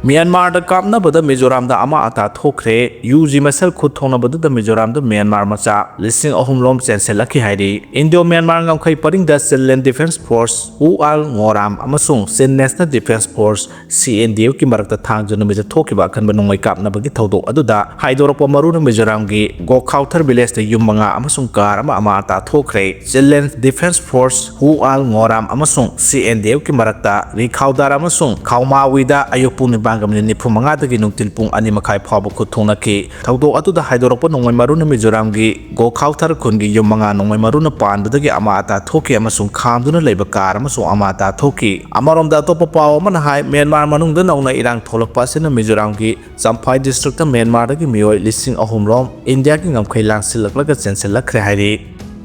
ꯃ꯭ꯌꯥꯟꯃꯥꯔꯗ ꯀꯥꯞꯅꯕꯗ ꯃꯤꯖꯣꯔꯥꯝꯗ ꯑꯃꯥ ꯑꯇꯥ ꯊꯣꯛꯈ꯭ꯔꯦ꯫ ꯌꯨ ꯖꯤ ꯃꯁꯦꯜ ꯈꯨꯠ ꯊꯣꯛꯅꯕꯗꯨꯗ ꯃꯤꯖꯣꯔꯥꯝꯗ ꯃ꯭ꯌꯥꯟꯃꯥꯔ ꯃꯆꯥ ꯂꯤꯁꯤꯡ ꯑꯍꯨꯝ ꯔꯣꯝ ꯆꯦꯟꯁꯤꯜꯂꯛꯈꯤ ꯍꯥꯏꯔꯤ꯫ ꯏꯟꯗꯣ ꯃ꯭ꯌꯥꯟꯃꯥꯔ ꯉꯝꯈꯩ ꯄꯔꯤꯡꯗ ꯆꯤꯜꯗ꯭ꯔꯦꯟ ꯗꯤꯐꯦꯟꯁ ꯐꯣꯔꯁ, ꯍꯨ ꯑꯥꯜ ꯉꯣꯔꯥꯝ, ꯑꯃꯁꯨꯡ Chin national defence force, C N D ꯑꯦꯐꯀꯤ ꯃꯔꯛꯇ ꯊꯥꯡꯖ ꯅꯨꯃꯤꯠꯇ ꯊꯣꯛꯈꯤꯕ ꯑꯀꯟꯕ ꯅꯣꯡꯃꯩ ꯀꯥꯞꯅꯕꯒꯤ ꯊꯧꯗꯣꯛ ꯑꯗꯨꯗ ꯍꯥꯏꯗꯣꯔꯛꯄ ꯃꯔꯨꯅ ꯃꯤꯖꯣꯔꯥꯝꯒꯤ ꯒꯣꯈꯥꯎꯊꯔ ꯚꯤꯂꯦꯖꯇ ꯌꯨꯝ ꯃꯉꯥ ꯑꯃꯁꯨꯡ ꯀꯥꯔ ꯑꯃ ꯑꯃꯥ ꯑꯇꯥ ꯊꯣꯛꯈ꯭ꯔꯦ꯫ ꯆꯤꯜꯗ꯭ꯔꯦꯟ ꯗꯤꯐꯦꯟꯁ ꯐꯣꯔꯁ, ꯍꯨ ꯑꯥꯜ ꯉꯣꯔꯥꯝ ꯑꯃꯁꯨꯡ ꯁꯤ ꯑꯦꯟ ꯗꯤ ꯑꯦꯐꯀꯤ ꯃꯔꯛꯇ ꯔꯤꯈꯥꯎꯗꯥꯔ ꯑꯃꯁꯨꯡ ꯈꯥꯎꯃꯥꯋꯤꯗ ꯑꯌꯨꯛ ꯄꯨꯡ ꯅꯤꯄꯥꯟꯒ ꯃꯤꯅꯤꯠ ꯅꯤꯐꯨ ꯃꯉꯥꯗꯒꯤ ꯅꯨꯡꯊꯤꯜ ꯄꯨꯡ ꯑꯅꯤ ꯃꯈꯥꯏ ꯐꯥꯎꯕ ꯈꯨꯠ ꯊꯣꯛꯅꯈꯤ꯫ ꯊꯧꯗꯣꯛ ꯑꯗꯨꯗ ꯍꯥꯏꯗꯣꯔꯛꯄ ꯅꯣꯡꯃꯩ ꯃꯔꯨꯅ ꯃꯤꯖꯣꯔꯥꯝꯒꯤ ꯒꯣꯈꯥꯎꯊꯔ ꯈꯨꯟꯒꯤ ꯌꯨꯝ ꯃꯉꯥ ꯅꯣꯡꯃꯩ ꯃꯔꯨꯅ ꯄꯥꯟꯕꯗꯒꯤ ꯑꯃꯥ ꯑꯇꯥ ꯊꯣꯛꯈꯤ ꯑꯃꯁꯨꯡ ꯈꯥꯝꯗꯨꯅ ꯂꯩꯕ ꯀꯥꯔ ꯑꯃꯁꯨ ꯑꯃꯥ ꯑꯇꯥ ꯊꯣꯛꯈꯤ꯫ ꯑꯃꯔꯣꯝꯗ, ꯑꯇꯣꯞꯄ ꯄꯥꯎ ꯑꯃꯅ ꯍꯥꯏ, ꯃ꯭ꯌꯥꯟꯃꯥꯔ ꯃꯅꯨꯡꯗ ꯅꯧꯅ ꯏꯔꯥꯡ ꯊꯣꯛꯂꯛꯄ ꯑꯁꯤꯅ ꯃꯤꯖꯣꯔꯥꯝꯒꯤ ꯆꯝꯐꯥꯏ ꯗꯤꯁꯇ꯭ꯔꯤꯛꯇ ꯃ꯭ꯌꯥꯟꯃꯥꯔꯗꯒꯤ ꯃꯤꯑꯣꯏ ꯂꯤꯁꯤꯡ ꯑꯍꯨꯝ ꯔꯣꯝ ꯏꯟꯗꯤꯌꯥꯒꯤ ꯉꯝꯈꯩ ꯂꯥꯟꯁꯤꯜꯂꯛꯂꯒ ꯆꯦꯟꯁꯤꯜꯂꯛꯈ꯭ꯔꯦ ꯍꯥꯏꯔꯤ꯫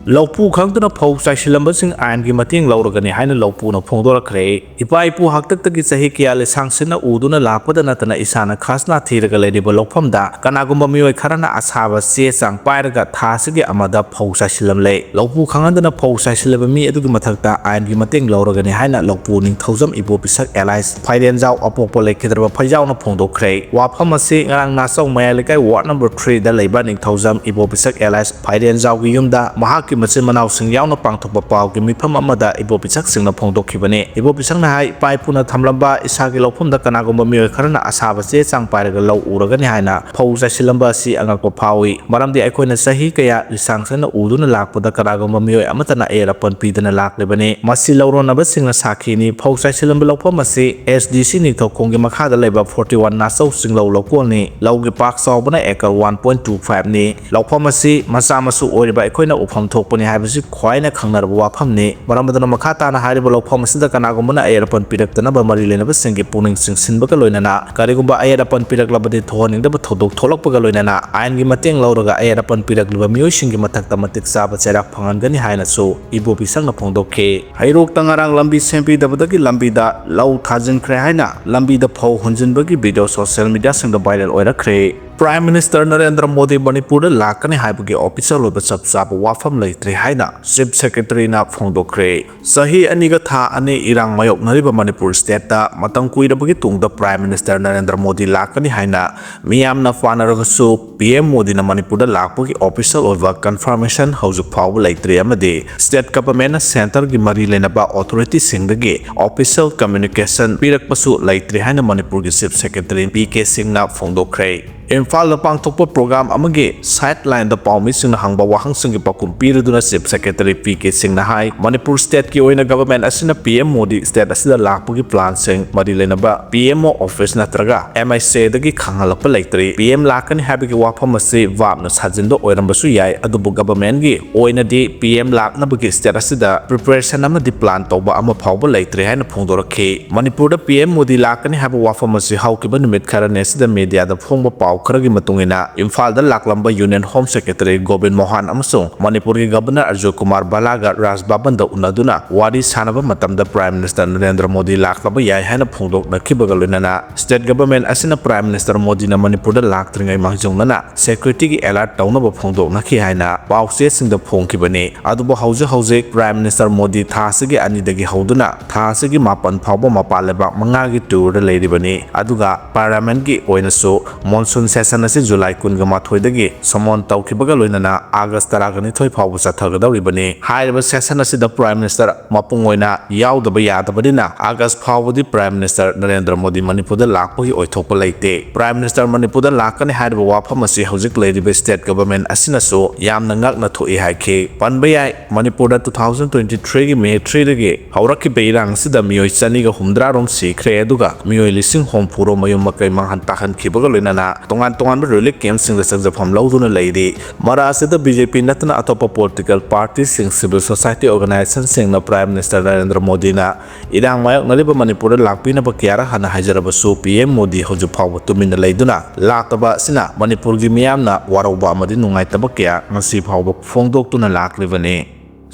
ꯂꯧꯄꯨ ꯈꯪꯗꯅ ꯐꯧ ꯆꯥꯏꯁꯤꯜꯂꯝꯕꯁꯤꯡ ꯑꯥꯏꯟꯒꯤ ꯃꯇꯦꯡ ꯂꯧꯔꯒꯅꯤ ꯍꯥꯏꯅ ꯂꯧꯄꯨꯅ ꯐꯣꯡꯗꯣꯔꯛꯈ꯭ꯔꯦ꯫ ꯏꯄꯥ ꯏꯄꯨ ꯍꯥꯛꯇꯛꯇꯒꯤ ꯆꯍꯤ ꯀꯌꯥ ꯂꯤꯁꯥꯡꯁꯤꯟꯅ ꯎꯗꯨꯅ ꯂꯥꯛꯄꯗ ꯅꯠꯇꯅ ꯏꯁꯥꯅ ꯈꯥꯖꯅꯥ ꯊꯤꯔꯒ ꯂꯩꯔꯤꯕ ꯂꯧꯐꯝꯗ ꯀꯅꯥꯒꯨꯝꯕ ꯃꯤꯑꯣꯏ ꯈꯔꯅ ꯑꯁꯥꯕ ꯆꯦ ꯆꯥꯡ ꯄꯥꯏꯔꯒ ꯊꯥ ꯑꯁꯤꯒꯤ ꯑꯃꯗ ꯐꯧ ꯆꯥꯏꯁꯤꯜꯂꯝꯂꯦ꯫ ꯂꯧꯄꯨ ꯈꯪꯍꯟꯗꯅ ꯐꯧ ꯆꯥꯏꯁꯤꯜꯂꯕ ꯃꯤ ꯑꯗꯨꯒꯤ ꯃꯊꯛꯇ ꯑꯥꯏꯟꯒꯤ ꯃꯇꯦꯡ ꯂꯧꯔꯒꯅꯤ ꯍꯥꯏꯅ ꯂꯧꯄꯨ ꯅꯤꯡꯊꯧꯖꯝ ꯏꯕꯣ ꯄꯤꯁꯛ ꯑꯦꯂꯥꯏꯁ ꯐꯥꯏꯔꯦꯟꯖꯥꯎ ꯑꯄꯣꯛꯄ ꯂꯩꯈꯤꯗ꯭ꯔꯕ ꯐꯩꯖꯥꯎꯅ ꯐꯣꯡꯗꯣꯛꯈ꯭ꯔꯦ꯫ ꯋꯥꯐꯝ ꯑꯁꯤ ꯉꯔꯥꯡ ꯅꯥꯆꯧ ꯃꯌꯥꯏ ꯂꯩꯀꯥꯏ ꯋꯥꯔꯗ ꯅꯝꯕꯔ three ꯗ ꯂꯩꯕ ꯅꯤꯡꯊꯧꯖꯝ ꯏꯕꯣ ꯄꯤꯁꯛ ꯑꯦꯂꯥꯏꯁ ꯐꯥꯏꯔꯦꯟꯖꯥꯎꯒꯤ ꯌꯨꯝꯗ ꯃꯍꯥꯛꯀꯤ ꯃꯆꯤꯟ ꯃꯅꯥꯎꯁꯤꯡ ꯌꯥꯎꯅ ꯄꯥꯡꯊꯣꯛꯄ ꯄꯥꯎꯒꯤ ꯃꯤꯐꯝ ꯑꯃꯗ ꯏꯕꯣ ꯄꯤꯁꯛꯁꯤꯡꯅ ꯐꯣꯡꯗꯣꯛꯈꯤꯕꯅꯤ꯫ ꯏꯕꯣ ꯄꯤꯁꯛꯅ ꯍꯥꯏ, ꯏꯄꯥ ꯏꯄꯨꯅ ꯊꯝꯂꯝꯕ ꯏꯁꯥꯒꯤ ꯂꯧꯐꯝꯗ ꯀꯅꯥꯒꯨꯝꯕ ꯃꯤꯑꯣꯏ ꯈꯔꯅ ꯑꯁꯥꯕ ꯆꯦ ꯆꯥꯡ ꯄꯥꯏꯔꯒ ꯂꯧ ꯎꯔꯒꯅꯤ ꯍꯥꯏꯅ ꯐꯧ ꯆꯥꯏꯁꯤꯜꯂꯝꯕ ꯑꯁꯤ ꯑꯉꯛꯄ ꯐꯥꯎꯏ꯫ ꯃꯔꯝꯗꯤ ꯑꯩꯈꯣꯏꯅ ꯆꯍꯤ ꯀꯌꯥ ꯂꯤꯁꯥꯡꯁꯤꯟꯅ ꯎꯗꯨꯅ ꯂꯥꯛꯄꯗ ꯀꯅꯥꯒꯨꯝꯕ ꯃꯤꯑꯣꯏ ꯑꯃꯠꯇꯅ ꯑꯌꯦꯠ ꯑꯄꯟ ꯄꯤꯗꯅ ꯂꯥꯛꯂꯤꯕꯅꯤ꯫ ꯃꯁꯤ ꯂꯧꯔꯣꯟꯅꯕꯁꯤꯡꯅ ꯁꯥꯈꯤꯅꯤ꯫ ꯐꯧ ꯆꯥꯏꯁꯤꯜꯂꯝꯕ ꯂꯧꯐꯝ ꯑꯁꯤ S D C ꯅꯤꯡꯊꯧꯈꯣꯡꯒꯤ ꯃꯈꯥꯗ ꯂꯩꯕ forty one ꯅꯥꯆꯧ ꯆꯤꯡꯂꯧ ꯂꯧꯀꯣꯜꯅꯤ꯫ ꯂꯧꯒꯤ ꯄꯥꯛ ꯆꯥꯎꯕꯅ acre one point two five ꯅꯤ꯫ ꯂꯧꯐꯝ ꯑꯁꯤ ꯃꯆꯥ ꯃꯁꯨ ꯑꯣꯏꯔꯤꯕ ꯑꯩꯈꯣꯏꯅ ꯎꯐꯝ ꯊꯣꯛꯄꯅꯤ ꯍꯥꯏꯕꯁꯤ ꯈ꯭ꯋꯥꯏꯅ ꯈꯪꯅꯔꯕ ꯋꯥꯐꯝꯅꯤ꯫ ꯃꯔꯝ ꯑꯗꯨꯅ ꯃꯈꯥ ꯇꯥꯅ ꯍꯥꯏꯔꯤꯕ ꯂꯧꯐꯝ ꯑꯁꯤꯗ ꯀꯅꯥꯒꯨꯝꯕꯅ ꯑꯌꯦꯠ ꯑꯄꯟ ꯄꯤꯔꯛꯇꯅꯕ ꯃꯔꯤ ꯂꯩꯅꯕꯁꯤꯡꯒꯤ ꯄꯨꯛꯅꯤꯡ ꯆꯤꯡꯁꯤꯟꯕꯒ ꯂꯣꯏꯅꯅ ꯀꯔꯤꯒꯨꯝꯕ ꯑꯌꯦꯠ ꯑꯄꯟ ꯄꯤꯔꯛꯂꯕꯗꯤ ꯊꯣꯛꯍꯟꯅꯤꯡꯗꯕ ꯊꯧꯗꯣꯛ ꯊꯣꯛꯂꯛꯄꯒ ꯂꯣꯏꯅꯅ ꯑꯥꯏꯟꯒꯤ ꯃꯇꯦꯡ ꯂꯧꯔꯒ ꯑꯌꯦꯠ ꯑꯄꯟ ꯄꯤꯔꯛꯂꯤꯕ ꯃꯤꯑꯣꯏꯁꯤꯡꯒꯤ ꯃꯊꯛꯇ ꯃꯇꯤꯛ ꯆꯥꯕ ꯆꯩꯔꯥꯛ ꯐꯪꯍꯟꯒꯅꯤ ꯍꯥꯏꯅꯁꯨ ꯏꯕꯣ ꯄꯤꯁꯛꯅ ꯐꯣꯡꯗꯣꯛꯈꯤ꯫ ꯍꯩꯔꯣꯛꯇ ꯉꯔꯥꯡ ꯂꯝꯕꯤ ꯁꯦꯝꯕꯤꯗꯕꯗꯒꯤ ꯂꯝꯕꯤꯗ ꯂꯧ ꯊꯥꯖꯤꯟꯈ꯭ꯔꯦ ꯍꯥꯏꯅ ꯂꯝꯕꯤꯗ ꯐꯧ ꯍꯨꯟꯖꯤꯟꯕꯒꯤ video social mediaꯁꯤꯡꯗ viral ꯑꯣꯏꯔꯛꯈ꯭ꯔꯦ꯫ Prime Minister Narendra Modi ꯃꯅꯤꯄꯨꯔꯗ ꯂꯥꯛꯀꯅꯤ ꯍꯥꯏꯕꯒꯤ official ꯑꯣꯏꯕ ꯆꯞ ꯆꯥꯕ ꯋꯥꯐꯝ ꯂꯩꯇ꯭ꯔꯤ ꯍꯥꯏꯅ Chief Secretaryꯅ ꯐꯣꯡꯗꯣꯛꯈ꯭ꯔꯦ꯫ ꯆꯍꯤ ꯑꯅꯤꯒ ꯊꯥ ꯑꯅꯤ ꯏꯔꯥꯡ ꯃꯥꯌꯣꯛꯅꯔꯤꯕ ꯃꯅꯤꯄꯨꯔ stateꯇ ꯃꯇꯝ ꯀꯨꯏꯔꯕꯒꯤ ꯇꯨꯡꯗ Prime Minister ꯅꯔꯦꯟꯗ꯭ꯔ ꯃꯣꯗꯤ ꯂꯥꯛꯀꯅꯤ ꯍꯥꯏꯅ ꯃꯤꯌꯥꯝꯅ ꯄꯥꯅꯔꯕꯁꯨ, P M ꯃꯣꯗꯤꯅ ꯃꯅꯤꯄꯨꯔꯗ ꯂꯥꯛꯄꯒꯤ official ꯑꯣꯏꯕ confirmation ꯍꯧꯖꯤꯛ ꯐꯥꯎꯕ ꯂꯩꯇ꯭ꯔꯤ ꯑꯃꯗꯤ state governmentꯅ centreꯒꯤ ꯃꯔꯤ ꯂꯩꯅꯕ authorityꯁꯤꯡꯗꯒꯤ official communication ꯄꯤꯔꯛꯄꯁꯨ ꯂꯩꯇ꯭ꯔꯤ ꯍꯥꯏꯅ ꯃꯅꯤꯄꯨꯔꯒꯤ Chief Secretary P K ꯁꯤꯡꯅ ꯐꯣꯡꯗꯣꯛꯈ꯭ꯔꯦ꯫ ꯏꯝꯐꯥꯜꯗ ꯄꯥꯡꯊꯣꯛꯄ program ꯑꯃꯒꯤ sidelineꯗ ꯄꯥꯎꯃꯤꯁꯤꯡꯅ ꯍꯪꯕ ꯋꯥꯍꯪꯁꯤꯡꯒꯤ ꯄꯥꯎꯈꯨꯝ ꯄꯤꯔꯗꯨꯅ Chief Secretary P K ꯁꯤꯡꯅ ꯍꯥꯏ, ꯃꯅꯤꯄꯨꯔ stateꯀꯤ ꯑꯣꯏꯅ government ꯑꯁꯤꯅ P M ꯃꯣꯗꯤ state ꯑꯁꯤꯗ ꯂꯥꯛꯄꯒꯤ planꯁꯤꯡ ꯃꯔꯤ ꯂꯩꯅꯕ P M O office ꯅꯠꯇ꯭ꯔꯒ M I Cꯗꯒꯤ ꯈꯪꯍꯜꯂꯛꯄ ꯂꯩꯇ꯭ꯔꯤ꯫ P M ꯂꯥꯛꯀꯅꯤ ꯍꯥꯏꯕꯒꯤ ꯋꯥꯐꯝ ꯑꯁꯤ ꯚꯥꯞꯅ ꯁꯥꯖꯤꯟꯕ ꯑꯣꯏꯔꯝꯕꯁꯨ ꯌꯥꯏ, ꯑꯗꯨꯕꯨ governmentꯀꯤ ꯑꯣꯏꯅꯗꯤ P M ꯂꯥꯛꯅꯕꯒꯤ state ꯑꯁꯤꯗ preparation ꯑꯃꯗꯤ plan ꯇꯧꯕ ꯑꯃ ꯐꯥꯎꯕ ꯂꯩꯇ꯭ꯔꯤ ꯍꯥꯏꯅ ꯐꯣꯡꯗꯣꯔꯛꯈꯤ꯫ ꯃꯅꯤꯄꯨꯔꯗ P M ꯃꯣꯗꯤ ꯂꯥꯛꯀꯅꯤ ꯍꯥꯏꯕ ꯋꯥꯐꯝ ꯑꯁꯤ ꯍꯧꯈꯤꯕ ꯅꯨꯃꯤꯠ ꯈꯔꯅꯤ ꯑꯁꯤꯗ mediaꯗ ꯐꯣꯡꯕ ꯄꯥꯎ ꯈꯔꯒꯤ ꯃꯇꯨꯡ ꯏꯟꯅ, ꯏꯝꯐꯥꯜꯗ ꯂꯥꯛꯂꯝꯕ Union Home Secretary Gobin Mohan ꯑꯃꯁꯨꯡ ꯃꯅꯤꯄꯨꯔꯒꯤ Governor ꯑꯖꯣꯏ ꯀꯨꯃꯥꯔ ꯚꯜꯂꯥꯒ ꯔꯥꯖ ꯚꯕꯟꯗ ꯎꯅꯗꯨꯅ ꯋꯥꯔꯤ ꯁꯥꯟꯅꯕ ꯃꯇꯝꯗ Prime Minister ꯅꯔꯦꯟꯗ꯭ꯔ ꯃꯣꯗꯤ ꯂꯥꯛꯂꯕ ꯌꯥꯏ ꯍꯥꯏꯅ ꯐꯣꯡꯗꯣꯛꯅꯈꯤꯕꯒ ꯂꯣꯏꯅꯅ, State Government ꯑꯁꯤꯅ Prime Minister ꯃꯣꯗꯤꯅ ꯃꯅꯤꯄꯨꯔꯗ ꯂꯥꯛꯇ꯭ꯔꯤꯉꯩ ꯃꯥꯡꯖꯧꯅꯅ security ꯒꯤ alert ꯇꯧꯅꯕ ꯐꯣꯡꯗꯣꯛꯅꯈꯤ ꯍꯥꯏꯅ ꯄꯥꯎꯆꯦꯁꯤꯡꯗ ꯐꯣꯡꯈꯤꯕꯅꯤ꯫ ꯑꯗꯨꯕꯨ ꯍꯧꯖꯤꯛ ꯍꯧꯖꯤꯛ Prime Minister ꯃꯣꯗꯤ ꯊꯥ ꯑꯁꯤꯒꯤ ꯑꯅꯤꯗꯒꯤ ꯍꯧꯗꯨꯅ ꯊꯥ ꯑꯁꯤꯒꯤ ꯃꯥꯄꯟ ꯐꯥꯎꯕ ꯃꯄꯥꯟ ꯂꯩꯕꯥꯛ ꯃꯉꯥꯒꯤ tour ꯗ ꯂꯩꯔꯤꯕꯅꯤ꯫ ꯑꯗꯨꯒ Parliament ꯀꯤ ꯑꯣꯏꯅꯁꯨ monsoon session ꯑꯁꯤ ꯖꯨꯂꯥꯏ ꯀꯨꯟꯒ ꯃꯥꯊꯣꯏꯗꯒꯤ summon ꯇꯧꯈꯤꯕꯒ ꯂꯣꯏꯅꯅ ꯑꯥꯒꯁ ꯇꯔꯥꯒ ꯅꯤꯊꯣꯏ ꯐꯥꯎꯕ ꯆꯠꯊꯒꯗꯧꯔꯤꯕꯅꯤ꯫ ꯍꯥꯏꯔꯤꯕ session ꯑꯁꯤꯗ Prime Minister ꯃꯄꯨꯡ ꯑꯣꯏꯅ ꯌꯥꯎꯗꯕ ꯌꯥꯗꯕꯅꯤꯅ, ꯑꯥꯒꯁ ꯐꯥꯎꯕꯗꯤ Prime Minister ꯅꯔꯦꯟꯗ꯭ꯔ ꯃꯣꯗꯤ ꯃꯅꯤꯄꯨꯔꯗ ꯂꯥꯛꯄꯒꯤ ꯑꯣꯏꯊꯣꯛꯄ ꯂꯩꯇꯦ꯫ Prime Minister ꯃꯅꯤꯄꯨꯔꯗ ꯂꯥꯛꯀꯅꯤ ꯍꯥꯏꯔꯤꯕ ꯋꯥꯐꯝ ꯑꯁꯤ ꯍꯧꯖꯤꯛ ꯂꯩꯔꯤꯕ State Government ꯑꯁꯤꯅꯁꯨ ꯌꯥꯝꯅ ꯉꯛꯅ ꯊꯣꯛꯏ ꯍꯥꯏꯈꯤ꯫ ꯄꯟꯕ ꯌꯥꯏ, ꯃꯅꯤꯄꯨꯔꯗ two thousand twenty three ꯒꯤ May three ꯗꯒꯤ ꯍꯧꯔꯛꯈꯤꯕ ꯏꯔꯥꯡ ꯑꯁꯤꯗ ꯃꯤꯑꯣꯏ ꯆꯅꯤꯒ ꯍꯨꯝꯗ꯭ꯔꯥ ꯔꯣꯝ ꯁꯤꯈ꯭ꯔꯦ, ꯑꯗꯨꯒ ꯃꯤꯑꯣꯏ ꯂꯤꯁꯤꯡ ꯍꯨꯝꯐꯨ ꯔꯣꯝ ꯃꯌꯨꯝ ꯃꯀꯩ ꯃꯥꯡꯍꯟ ꯇꯥꯛꯍꯟꯈꯤꯕꯒ ꯂꯣꯏꯅꯅ ꯇꯣꯉꯥꯟ ꯇꯣꯉꯥꯟꯕ relief camp ꯁꯤꯡꯗ ꯆꯪꯖꯐꯝ ꯂꯧꯗꯨꯅ ꯂꯩꯔꯤ꯫ ꯃꯔꯛ ꯑꯁꯤꯗ B J P ꯅꯠꯇꯅ ꯑꯇꯣꯞꯄ political party ꯁꯤꯡ, civil society organization ꯁꯤꯡꯅ Prime Minister ꯅꯔꯦꯟꯗ꯭ꯔ ꯃꯣꯗꯤꯅ ꯏꯔꯥꯡ ꯃꯥꯌꯣꯛꯅꯔꯤꯕ ꯃꯅꯤꯄꯨꯔꯗ ꯂꯥꯛꯄꯤꯅꯕ ꯀꯌꯥꯔꯛ ꯍꯟꯅ ꯍꯥꯏꯖꯔꯕꯁꯨ, P M ꯃꯣꯗꯤ ꯍꯧꯖꯤꯛ ꯐꯥꯎꯕ ꯇꯨꯃꯤꯟꯅ ꯂꯩꯗꯨꯅ ꯂꯥꯛꯇꯕ ꯑꯁꯤꯅ ꯃꯅꯤꯄꯨꯔꯒꯤ ꯃꯤꯌꯥꯝꯅ ꯋꯥꯔꯧꯕ ꯑꯃꯗꯤ ꯅꯨꯡꯉꯥꯏꯇꯕ ꯀꯌꯥ ꯉꯁꯤ ꯐꯥꯎꯕ ꯐꯣꯡꯗꯣꯛꯇꯨꯅ ꯂꯥꯛꯂꯤꯕꯅꯤ꯫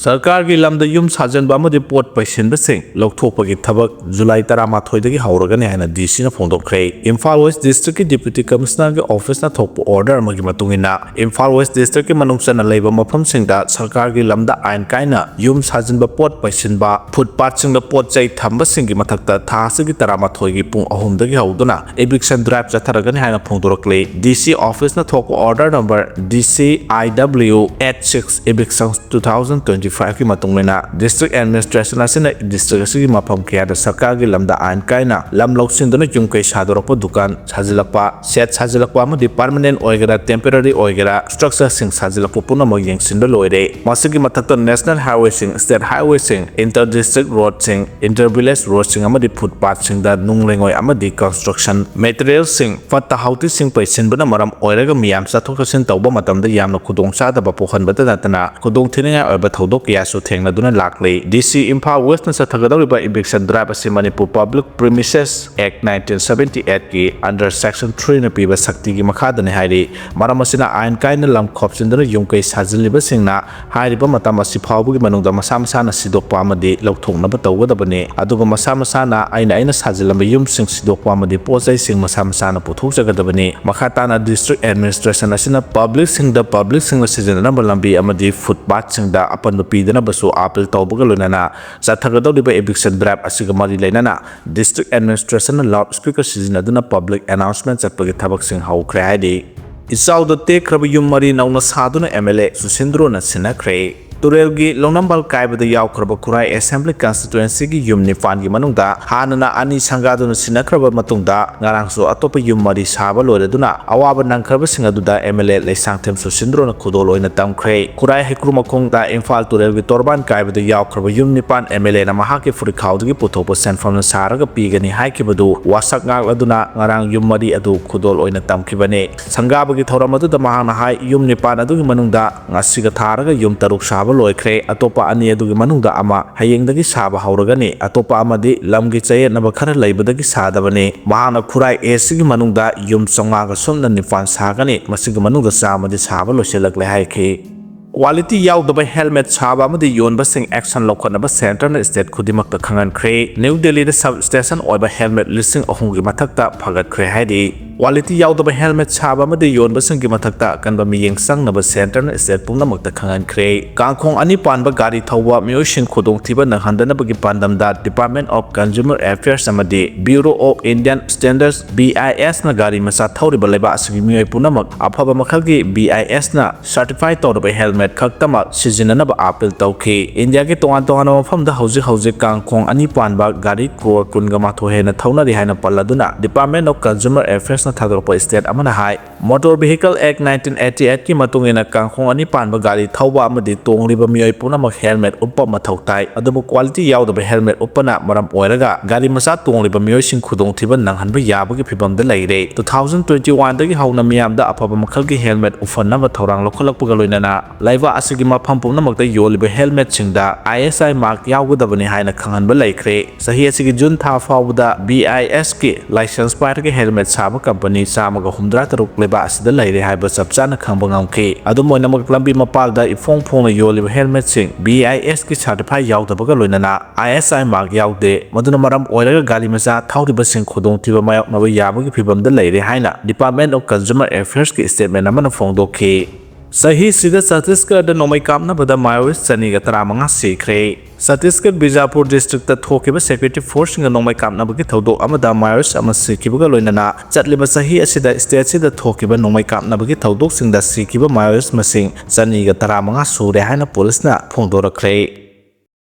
ꯁꯔꯀꯥꯔꯒꯤ ꯂꯝꯗ ꯌꯨꯝ ꯁꯥꯖꯤꯟꯕ ꯑꯃꯗꯤ ꯄꯣꯠ ꯄꯩꯁꯤꯟꯕꯁꯤꯡ ꯂꯧꯊꯣꯛꯄꯒꯤ ꯊꯕꯛ ꯖꯨꯂꯥꯏ ꯇꯔꯥꯃꯥꯊꯣꯏꯗꯒꯤ ꯍꯧꯔꯒꯅꯤ ꯍꯥꯏꯅ D C ꯅ ꯐꯣꯡꯗꯣꯛꯈ꯭ꯔꯦ꯫ ꯏꯝꯐꯥꯜ West District ꯀꯤ Deputy Commissioner ꯒꯤ office ꯅ ꯊꯣꯛꯄ order ꯑꯃꯒꯤ ꯃꯇꯨꯡ ꯏꯟꯅ, ꯏꯝꯐꯥꯜ West District ꯀꯤ ꯃꯅꯨꯡ ꯆꯟꯅ ꯂꯩꯕ ꯃꯐꯝꯁꯤꯡꯗ ꯁꯔꯀꯥꯔꯒꯤ ꯂꯝꯗ ꯑꯥꯏꯟ ꯀꯥꯏꯅ ꯌꯨꯝ ꯁꯥꯖꯤꯟꯕ, ꯄꯣꯠ ꯄꯩꯁꯤꯟꯕ, footpath ꯁꯤꯡꯗ ꯄꯣꯠ ꯆꯩ ꯊꯝꯕꯁꯤꯡꯒꯤ ꯃꯊꯛꯇ ꯊꯥ ꯑꯁꯤꯒꯤ ꯇꯔꯥꯃꯥꯊꯣꯏꯒꯤ ꯄꯨꯡ ꯑꯍꯨꯝꯗꯒꯤ ꯍꯧꯗꯨꯅ eviction drive ꯆꯠꯊꯔꯒꯅꯤ ꯍꯥꯏꯅ ꯐꯣꯡꯗꯣꯔꯛꯂꯤ꯫ D C office ꯅ ꯊꯣꯛꯄ order number D C I W eight six, eviction two thousand twenty five ꯀꯤ ꯃꯇꯨꯡ ꯏꯟꯅ, District Administration ꯑꯁꯤꯅ district ꯑꯁꯤꯒꯤ ꯃꯐꯝ ꯀꯌꯥꯗ ꯁꯔꯀꯥꯔꯒꯤ ꯂꯝꯗ ꯑꯥꯏꯟ ꯀꯥꯏꯅ ꯂꯝ ꯂꯧꯁꯤꯟꯗꯨꯅ ꯌꯨꯝ ꯀꯩ ꯁꯥꯗꯣꯔꯛꯄ, ꯗꯨꯀꯥꯟ ꯁꯥꯖꯤꯜꯂꯛꯄ, shed ꯁꯥꯖꯤꯜꯂꯛꯄ ꯑꯃꯗꯤ permanent ꯑꯣꯏꯒꯦꯔꯥ temporary ꯑꯣꯏꯒꯦꯔꯥ structure ꯁꯤꯡ ꯁꯥꯖꯤꯜꯂꯛꯄ ꯄꯨꯝꯅꯃꯛ ꯌꯦꯡꯁꯤꯟꯕ ꯂꯣꯏꯔꯦ꯫ ꯃꯁꯤꯒꯤ ꯃꯊꯛꯇ National Highway ꯁꯤꯡ, State Highway ꯁꯤꯡ, inter district road ꯁꯤꯡ, inter village road ꯁꯤꯡ ꯑꯃꯗꯤ footpath ꯁꯤꯡꯗ ꯅꯨꯡ ꯂꯩꯉꯣꯏ ꯑꯃꯗꯤ construction material ꯁꯤꯡ, ꯐꯠꯇ ꯍꯥꯎꯗꯤꯁꯤꯡ ꯄꯩꯁꯤꯟꯕꯅ ꯃꯔꯝ ꯑꯣꯏꯔꯒ ꯃꯤꯌꯥꯝ ꯆꯠꯊꯣꯛ ꯆꯠꯁꯤꯟ ꯇꯧꯕ ꯃꯇꯝꯗ ꯌꯥꯝꯅ ꯈꯨꯗꯣꯡꯆꯥꯗꯕ ꯄꯣꯛꯍꯟꯕꯇ ꯅꯠꯇꯅ ꯈꯨꯗꯣꯡꯊꯤꯅꯤꯡꯉꯥꯏ ꯑꯣꯏꯕ ꯊꯧꯗꯣꯛ ꯀꯌꯥꯁꯨ ꯊꯦꯡꯅꯗꯨꯅ ꯂꯥꯛꯂꯤ꯫ ꯗꯤ ꯁꯤ ꯏꯝꯐꯥꯜ ꯋꯦꯁꯅ ꯆꯠꯊꯒꯗꯧꯔꯤꯕ eviction drive ꯑꯁꯤ Manipur Public Premises Act nineteen seventy eight ꯀꯤ under section three ꯅ ꯄꯤꯕ ꯁꯛꯇꯤꯒꯤ ꯃꯈꯥꯗꯅꯤ ꯍꯥꯏꯔꯤ꯫ ꯃꯔꯝ ꯑꯁꯤꯅ, ꯑꯥꯏꯟ ꯀꯥꯏꯅ ꯂꯝ ꯈꯣꯞꯆꯤꯟꯗꯨꯅ ꯌꯨꯝ ꯀꯩ ꯁꯥꯖꯤꯜꯂꯤꯕꯁꯤꯡꯅ ꯍꯥꯏꯔꯤꯕ ꯃꯇꯝ ꯑꯁꯤ ꯐꯥꯎꯕꯒꯤ ꯃꯅꯨꯡꯗ ꯃꯁꯥ ꯃꯁꯥꯅ ꯁꯤꯗꯣꯛꯄ ꯑꯃꯗꯤ ꯂꯧꯊꯣꯛꯅꯕ ꯇꯧꯒꯗꯕꯅꯤ꯫ ꯑꯗꯨꯒ ꯃꯁꯥ ꯃꯁꯥꯅ ꯑꯩꯅ ꯑꯩꯅ ꯁꯥꯖꯤꯜꯂꯝꯕ ꯌꯨꯝꯁꯤꯡ ꯁꯤꯗꯣꯛꯄ ꯑꯃꯗꯤ ꯄꯣꯠ ꯆꯩꯁꯤꯡ ꯃꯁꯥ ꯃꯁꯥꯅ ꯄꯨꯊꯣꯛꯆꯒꯗꯕꯅꯤ꯫ ꯃꯈꯥ ꯇꯥꯅ district administration ꯑꯁꯤꯅ publicꯁꯤꯡꯗ, publicꯁꯤꯡꯅ ꯁꯤꯖꯤꯟꯅꯅꯕ ꯂꯝꯕꯤ ꯑꯃꯗꯤ footpathꯁꯤꯡꯗ ꯑꯄꯟꯕ ꯄꯤꯗꯅꯕꯁꯨ appeal ꯇꯧꯕꯒ ꯂꯣꯏꯅꯅ, ꯆꯠꯊꯒꯗꯧꯔꯤꯕ eviction drive ꯑꯁꯤꯒ ꯃꯔꯤ ꯂꯩꯅꯅ district administrationꯅ loudspeaker ꯁꯤꯖꯤꯟꯅꯗꯨꯅ public announcement ꯆꯠꯄꯒꯤ ꯊꯕꯛꯁꯤꯡ ꯍꯧꯈ꯭ꯔꯦ ꯍꯥꯏꯔꯤ꯫ ꯏꯆꯥꯎꯗ ꯇꯦꯛꯈ꯭ꯔꯕ ꯌꯨꯝ ꯃꯔꯤ ꯅꯧꯅ ꯁꯥꯗꯨꯅ M L A ꯁꯨꯁꯤꯟꯗ꯭ꯔꯣꯅ ꯁꯤꯟꯅꯈ꯭ꯔꯦ꯫ ꯇꯨꯔꯦꯜꯒꯤ ꯂꯧꯅꯝꯕꯥꯜ ꯀꯥꯏꯕꯗ ꯌꯥꯎꯈ꯭ꯔꯕ ꯈꯨꯔꯥꯏ Assembly Constituencyꯒꯤ ꯌꯨꯝ ꯅꯤꯄꯥꯟꯒꯤ ꯃꯅꯨꯡꯗ ꯍꯥꯟꯅꯅ ꯑꯅꯤ ꯁꯪꯒꯥꯗꯨꯅ ꯁꯤꯟꯅꯈ꯭ꯔꯕ ꯃꯇꯨꯡꯗ, ꯉꯔꯥꯡꯁꯨ ꯑꯇꯣꯞꯄ ꯌꯨꯝ ꯃꯔꯤ ꯁꯥꯕ ꯂꯣꯏꯔꯗꯨꯅ ꯑꯋꯥꯕ ꯅꯪꯈ꯭ꯔꯕꯁꯤꯡ ꯑꯗꯨꯗ M L A ꯂꯩꯁꯥꯡꯊꯦꯝ ꯁꯨꯁꯤꯟꯗ꯭ꯔꯣꯅ ꯈꯨꯗꯣꯜ ꯑꯣꯏꯅ ꯇꯝꯈ꯭ꯔꯦ꯫ ꯈꯨꯔꯥꯏ ꯍꯩꯀ꯭ꯔꯨ ꯃꯈꯣꯡꯗ ꯏꯝꯐꯥꯜ ꯇꯨꯔꯦꯜꯒꯤ ꯇꯣꯔꯕꯥꯟ ꯀꯥꯏꯕꯗ ꯌꯥꯎꯈ꯭ꯔꯕ ꯌꯨꯝ ꯅꯤꯄꯥꯟ M L Aꯅ ꯃꯍꯥꯛꯀꯤ ꯐꯨꯔꯤꯠꯈꯥꯎꯗꯒꯤ ꯄꯨꯊꯣꯛꯄ ꯁꯦꯟꯐꯝꯅ ꯁꯥꯔꯒ ꯄꯤꯒꯅꯤ ꯍꯥꯏꯈꯤꯕꯗꯨ ꯋꯥꯁꯛ ꯉꯥꯛꯂꯗꯨꯅ ꯉꯔꯥꯡ ꯌꯨꯝ ꯃꯔꯤ ꯑꯗꯨ ꯈꯨꯗꯣꯜ ꯑꯣꯏꯅ ꯇꯝꯈꯤꯕꯅꯤ꯫ ꯁꯪꯒꯥꯕꯒꯤ ꯊꯧꯔꯝ ꯑꯗꯨꯗ ꯃꯍꯥꯛꯅ ꯍꯥꯏ, ꯌꯨꯝ ꯅꯤꯄꯥꯟ ꯑꯗꯨꯒꯤ ꯃꯅꯨꯡꯗ ꯉꯁꯤꯒ ꯊꯥꯔꯒ ꯌꯨꯝ ꯇꯔꯨꯛ ꯁꯥꯕ ꯂꯣꯏꯈ꯭ꯔꯦ꯫ ꯑꯇꯣꯞꯄ ꯑꯅꯤ ꯑꯗꯨꯒꯤ ꯃꯅꯨꯡꯗ ꯑꯃ ꯍꯌꯦꯡꯗꯒꯤ ꯁꯥꯕ ꯍꯧꯔꯒꯅꯤ꯫ ꯑꯇꯣꯞꯄ ꯑꯃꯗꯤ ꯂꯝꯒꯤ ꯆꯌꯦꯠꯅꯕ ꯈꯔ ꯂꯩꯕꯗꯒꯤ ꯁꯥꯗꯕꯅꯤ꯫ ꯃꯍꯥꯛꯅ ꯈꯨꯔꯥꯏ Aꯒꯤ ꯃꯅꯨꯡꯗ ꯌꯨꯝ ꯆꯥꯝꯃꯉꯥꯒ ꯁꯨꯞꯅ ꯅꯤꯄꯥꯟ ꯁꯥꯒꯅꯤ꯫ ꯃꯁꯤꯒꯤ ꯃꯅꯨꯡꯗ ꯆꯥꯝꯃꯗꯤ ꯁꯥꯕ ꯂꯣꯏꯁꯤꯜꯂꯛꯂꯦ ꯍꯥꯏꯈꯤ꯫ Quality ꯌꯥꯎꯗꯕ helmet ꯁꯥꯕ ꯑꯃꯗꯤ ꯌꯣꯟꯕꯁꯤꯡ action ꯂꯧꯈꯠꯅꯕ centreꯅ state ꯈꯨꯗꯤꯡꯃꯛꯇ ꯈꯪꯍꯟꯈ꯭ꯔꯦ꯫ ꯅ꯭ꯌꯨ ꯗꯦꯜꯂꯤꯗ sub station ꯑꯣꯏꯕ helmet ꯂꯤꯁꯤꯡ ꯑꯍꯨꯝꯒꯤ ꯃꯊꯛꯇ ꯐꯒꯠꯈ꯭ꯔꯦ ꯍꯥꯏꯔꯤ꯫ Quality ꯌꯥꯎꯗꯕ helmet ꯁꯥꯕ ꯑꯃꯗꯤ ꯌꯣꯟꯕꯁꯤꯡꯒꯤ ꯃꯊꯛꯇ ꯑꯀꯟꯕ ꯃꯤꯠꯌꯦꯡ ꯆꯪꯅꯕ centreꯅ state ꯄꯨꯝꯅꯃꯛꯇ ꯈꯪꯍꯟꯈ꯭ꯔꯦ꯫ ꯀꯥꯡꯈꯣꯡ ꯑꯅꯤ ꯄꯥꯟꯕ ꯒꯥꯔꯤ ꯊꯧꯕ ꯃꯤꯑꯣꯏꯁꯤꯡ ꯈꯨꯗꯣꯡꯊꯤꯕ ꯅꯪꯍꯟꯗꯅꯕꯒꯤ ꯄꯥꯟꯗꯝꯗ Department of Consumer Affairs ꯑꯃꯗꯤ Bureau of Indian Standards, B I S ꯅ ꯒꯥꯔꯤ ꯃꯆꯥ ꯊꯧꯔꯤꯕ ꯂꯩꯕꯥꯛ ꯑꯁꯤꯒꯤ ꯃꯤꯑꯣꯏ ꯄꯨꯝꯅꯃꯛ ꯑꯐꯕ ꯃꯈꯜꯒꯤ B I S ꯅ certify ꯇꯧꯔꯕ helmet ꯈꯛꯇꯃꯛ ꯁꯤꯖꯤꯟꯅꯅꯕ appeal ꯇꯧꯈꯤ꯫ ꯏꯟꯗꯤꯌꯥꯒꯤ ꯇꯣꯉꯥꯟ ꯇꯣꯉꯥꯟꯕ ꯃꯐꯝꯗ ꯍꯧꯖꯤꯛ ꯍꯧꯖꯤꯛ ꯀꯥꯡꯈꯣꯡ ꯑꯅꯤ ꯄꯥꯟꯕ ꯒꯥꯔꯤ crore ꯀꯨꯟꯒ ꯃꯥꯊꯣꯏ ꯍꯦꯟꯅ ꯊꯧꯅꯔꯤ ꯍꯥꯏꯅ ꯄꯜꯂꯗꯨꯅ, Department of Consumer Affairs ꯊꯥꯗꯣꯔꯛꯄ ꯁ꯭ꯇꯦꯠ ꯑꯃꯅ ꯍꯥꯏ, Motor Vehicle Act nineteen eighty eight ꯀꯤ ꯃꯇꯨꯡ ꯏꯟꯅ ꯀꯥꯡꯈꯣꯡ ꯑꯅꯤ ꯄꯥꯟꯕ ꯒꯥꯔꯤ ꯊꯧꯕ ꯑꯃꯗꯤ ꯇꯣꯡꯂꯤꯕ ꯃꯤꯑꯣꯏ ꯄꯨꯝꯅꯃꯛ helmet ꯎꯞꯄ ꯃꯊꯧ ꯇꯥꯏ꯫ ꯑꯗꯨꯕꯨ quality ꯌꯥꯎꯗꯕ helmet ꯎꯞꯄꯅ ꯃꯔꯝ ꯑꯣꯏꯔꯒ ꯒꯥꯔꯤ ꯃꯆꯥ ꯇꯣꯡꯂꯤꯕ ꯃꯤꯑꯣꯏꯁꯤꯡ ꯈꯨꯗꯣꯡꯊꯤꯕ ꯅꯪꯍꯟꯕ ꯌꯥꯕꯒꯤ ꯐꯤꯚꯝꯗ ꯂꯩꯔꯦ꯫ Two thousand twenty one ꯗꯒꯤ ꯍꯧꯅ ꯃꯤꯌꯥꯝꯗ ꯑꯐꯕ ꯃꯈꯜꯒꯤ helmet ꯎꯞꯍꯟꯅꯕ ꯊꯧꯔꯥꯡ ꯂꯧꯈꯠꯂꯛꯄꯒ ꯂꯣꯏꯅꯅ ꯂꯩꯕꯥꯛ ꯑꯁꯤꯒꯤ ꯃꯐꯝ ꯄꯨꯝꯅꯃꯛꯇ ꯌꯣꯜꯂꯤꯕ helmetꯁꯤꯡꯗ I S I mark ꯌꯥꯎꯒꯗꯕꯅꯤ ꯍꯥꯏꯅ ꯈꯪꯍꯟꯕ ꯂꯩꯈ꯭ꯔꯦ꯫ ꯆꯍꯤ ꯑꯁꯤꯒꯤ ꯖꯨꯟ ꯊꯥ ꯐꯥꯎꯕꯗ B I S ꯀꯤ license ꯄꯥꯏꯔꯒ helmet ꯁꯥꯕ company ꯆꯥꯝꯃꯒ ꯍꯨꯝꯗ꯭ꯔꯥ ꯇꯔꯨꯛ ꯂꯩꯕꯥꯛ ꯑꯁꯤꯗ ꯂꯩꯔꯦ ꯍꯥꯏꯕ ꯆꯞ ꯆꯥꯅ ꯈꯪꯕ ꯉꯝꯈꯤ꯫ ꯑꯗꯨꯝ ꯑꯣꯏꯅꯃꯛ, ꯂꯝꯕꯤ ꯃꯄꯥꯜꯗ ꯏꯐꯣꯡ ꯐꯣꯡꯅ ꯌꯣꯜꯂꯤꯕ helmetꯁꯤꯡ B I S ꯀꯤ certify ꯌꯥꯎꯗꯕꯒ ꯂꯣꯏꯅꯅ I S I mark ꯌꯥꯎꯗꯦ꯫ ꯃꯗꯨꯅ ꯃꯔꯝ ꯑꯣꯏꯔꯒ ꯒꯥꯔꯤ ꯃꯆꯥ ꯊꯧꯔꯤꯕꯁꯤꯡ ꯈꯨꯗꯣꯡꯊꯤꯕ ꯃꯥꯌꯣꯛꯅꯕ ꯌꯥꯕꯒꯤ ꯐꯤꯚꯝꯗ ꯂꯩꯔꯦ ꯍꯥꯏꯅ Department of Consumer Affairs ꯀꯤ statement ꯑꯃꯅ ꯐꯣꯡꯗꯣꯛꯈꯤ꯫ ꯆꯍꯤꯁꯤꯗ ꯆꯇꯤꯁꯒꯔꯗ ꯅꯣꯡꯃꯩ ꯀꯥꯞꯅꯕꯗ ꯃꯤꯑꯣꯏ ꯆꯅꯤꯒ ꯇꯔꯥꯃꯉꯥ ꯁꯤꯈ꯭ꯔꯦ꯫ ꯆꯇꯤꯁꯒꯔ ꯕꯤꯖꯥꯄꯨꯔ districtꯇ ꯊꯣꯛꯈꯤꯕ security forceꯁꯤꯡꯒ ꯅꯣꯡꯃꯩ ꯀꯥꯞꯅꯕꯒꯤ ꯊꯧꯗꯣꯛ ꯑꯃꯗ ꯃꯤꯑꯣꯏ ꯑꯃ ꯁꯤꯈꯤꯕꯒ ꯂꯣꯏꯅꯅ ꯆꯠꯂꯤꯕ ꯆꯍꯤ ꯑꯁꯤꯗ stateꯁꯤꯗ ꯊꯣꯛꯈꯤꯕ ꯅꯣꯡꯃꯩ ꯀꯥꯞꯅꯕꯒꯤ ꯊꯧꯗꯣꯛꯁꯤꯡꯗ ꯁꯤꯈꯤꯕ ꯃꯤꯑꯣꯏ ꯃꯁꯤꯡ ꯆꯅꯤꯒ ꯇꯔꯥꯃꯉꯥ ꯁꯨꯔꯦ ꯍꯥꯏꯅ ꯄꯨꯂꯤꯁꯅ ꯐꯣꯡꯗꯣꯔꯛꯈ꯭ꯔꯦ꯫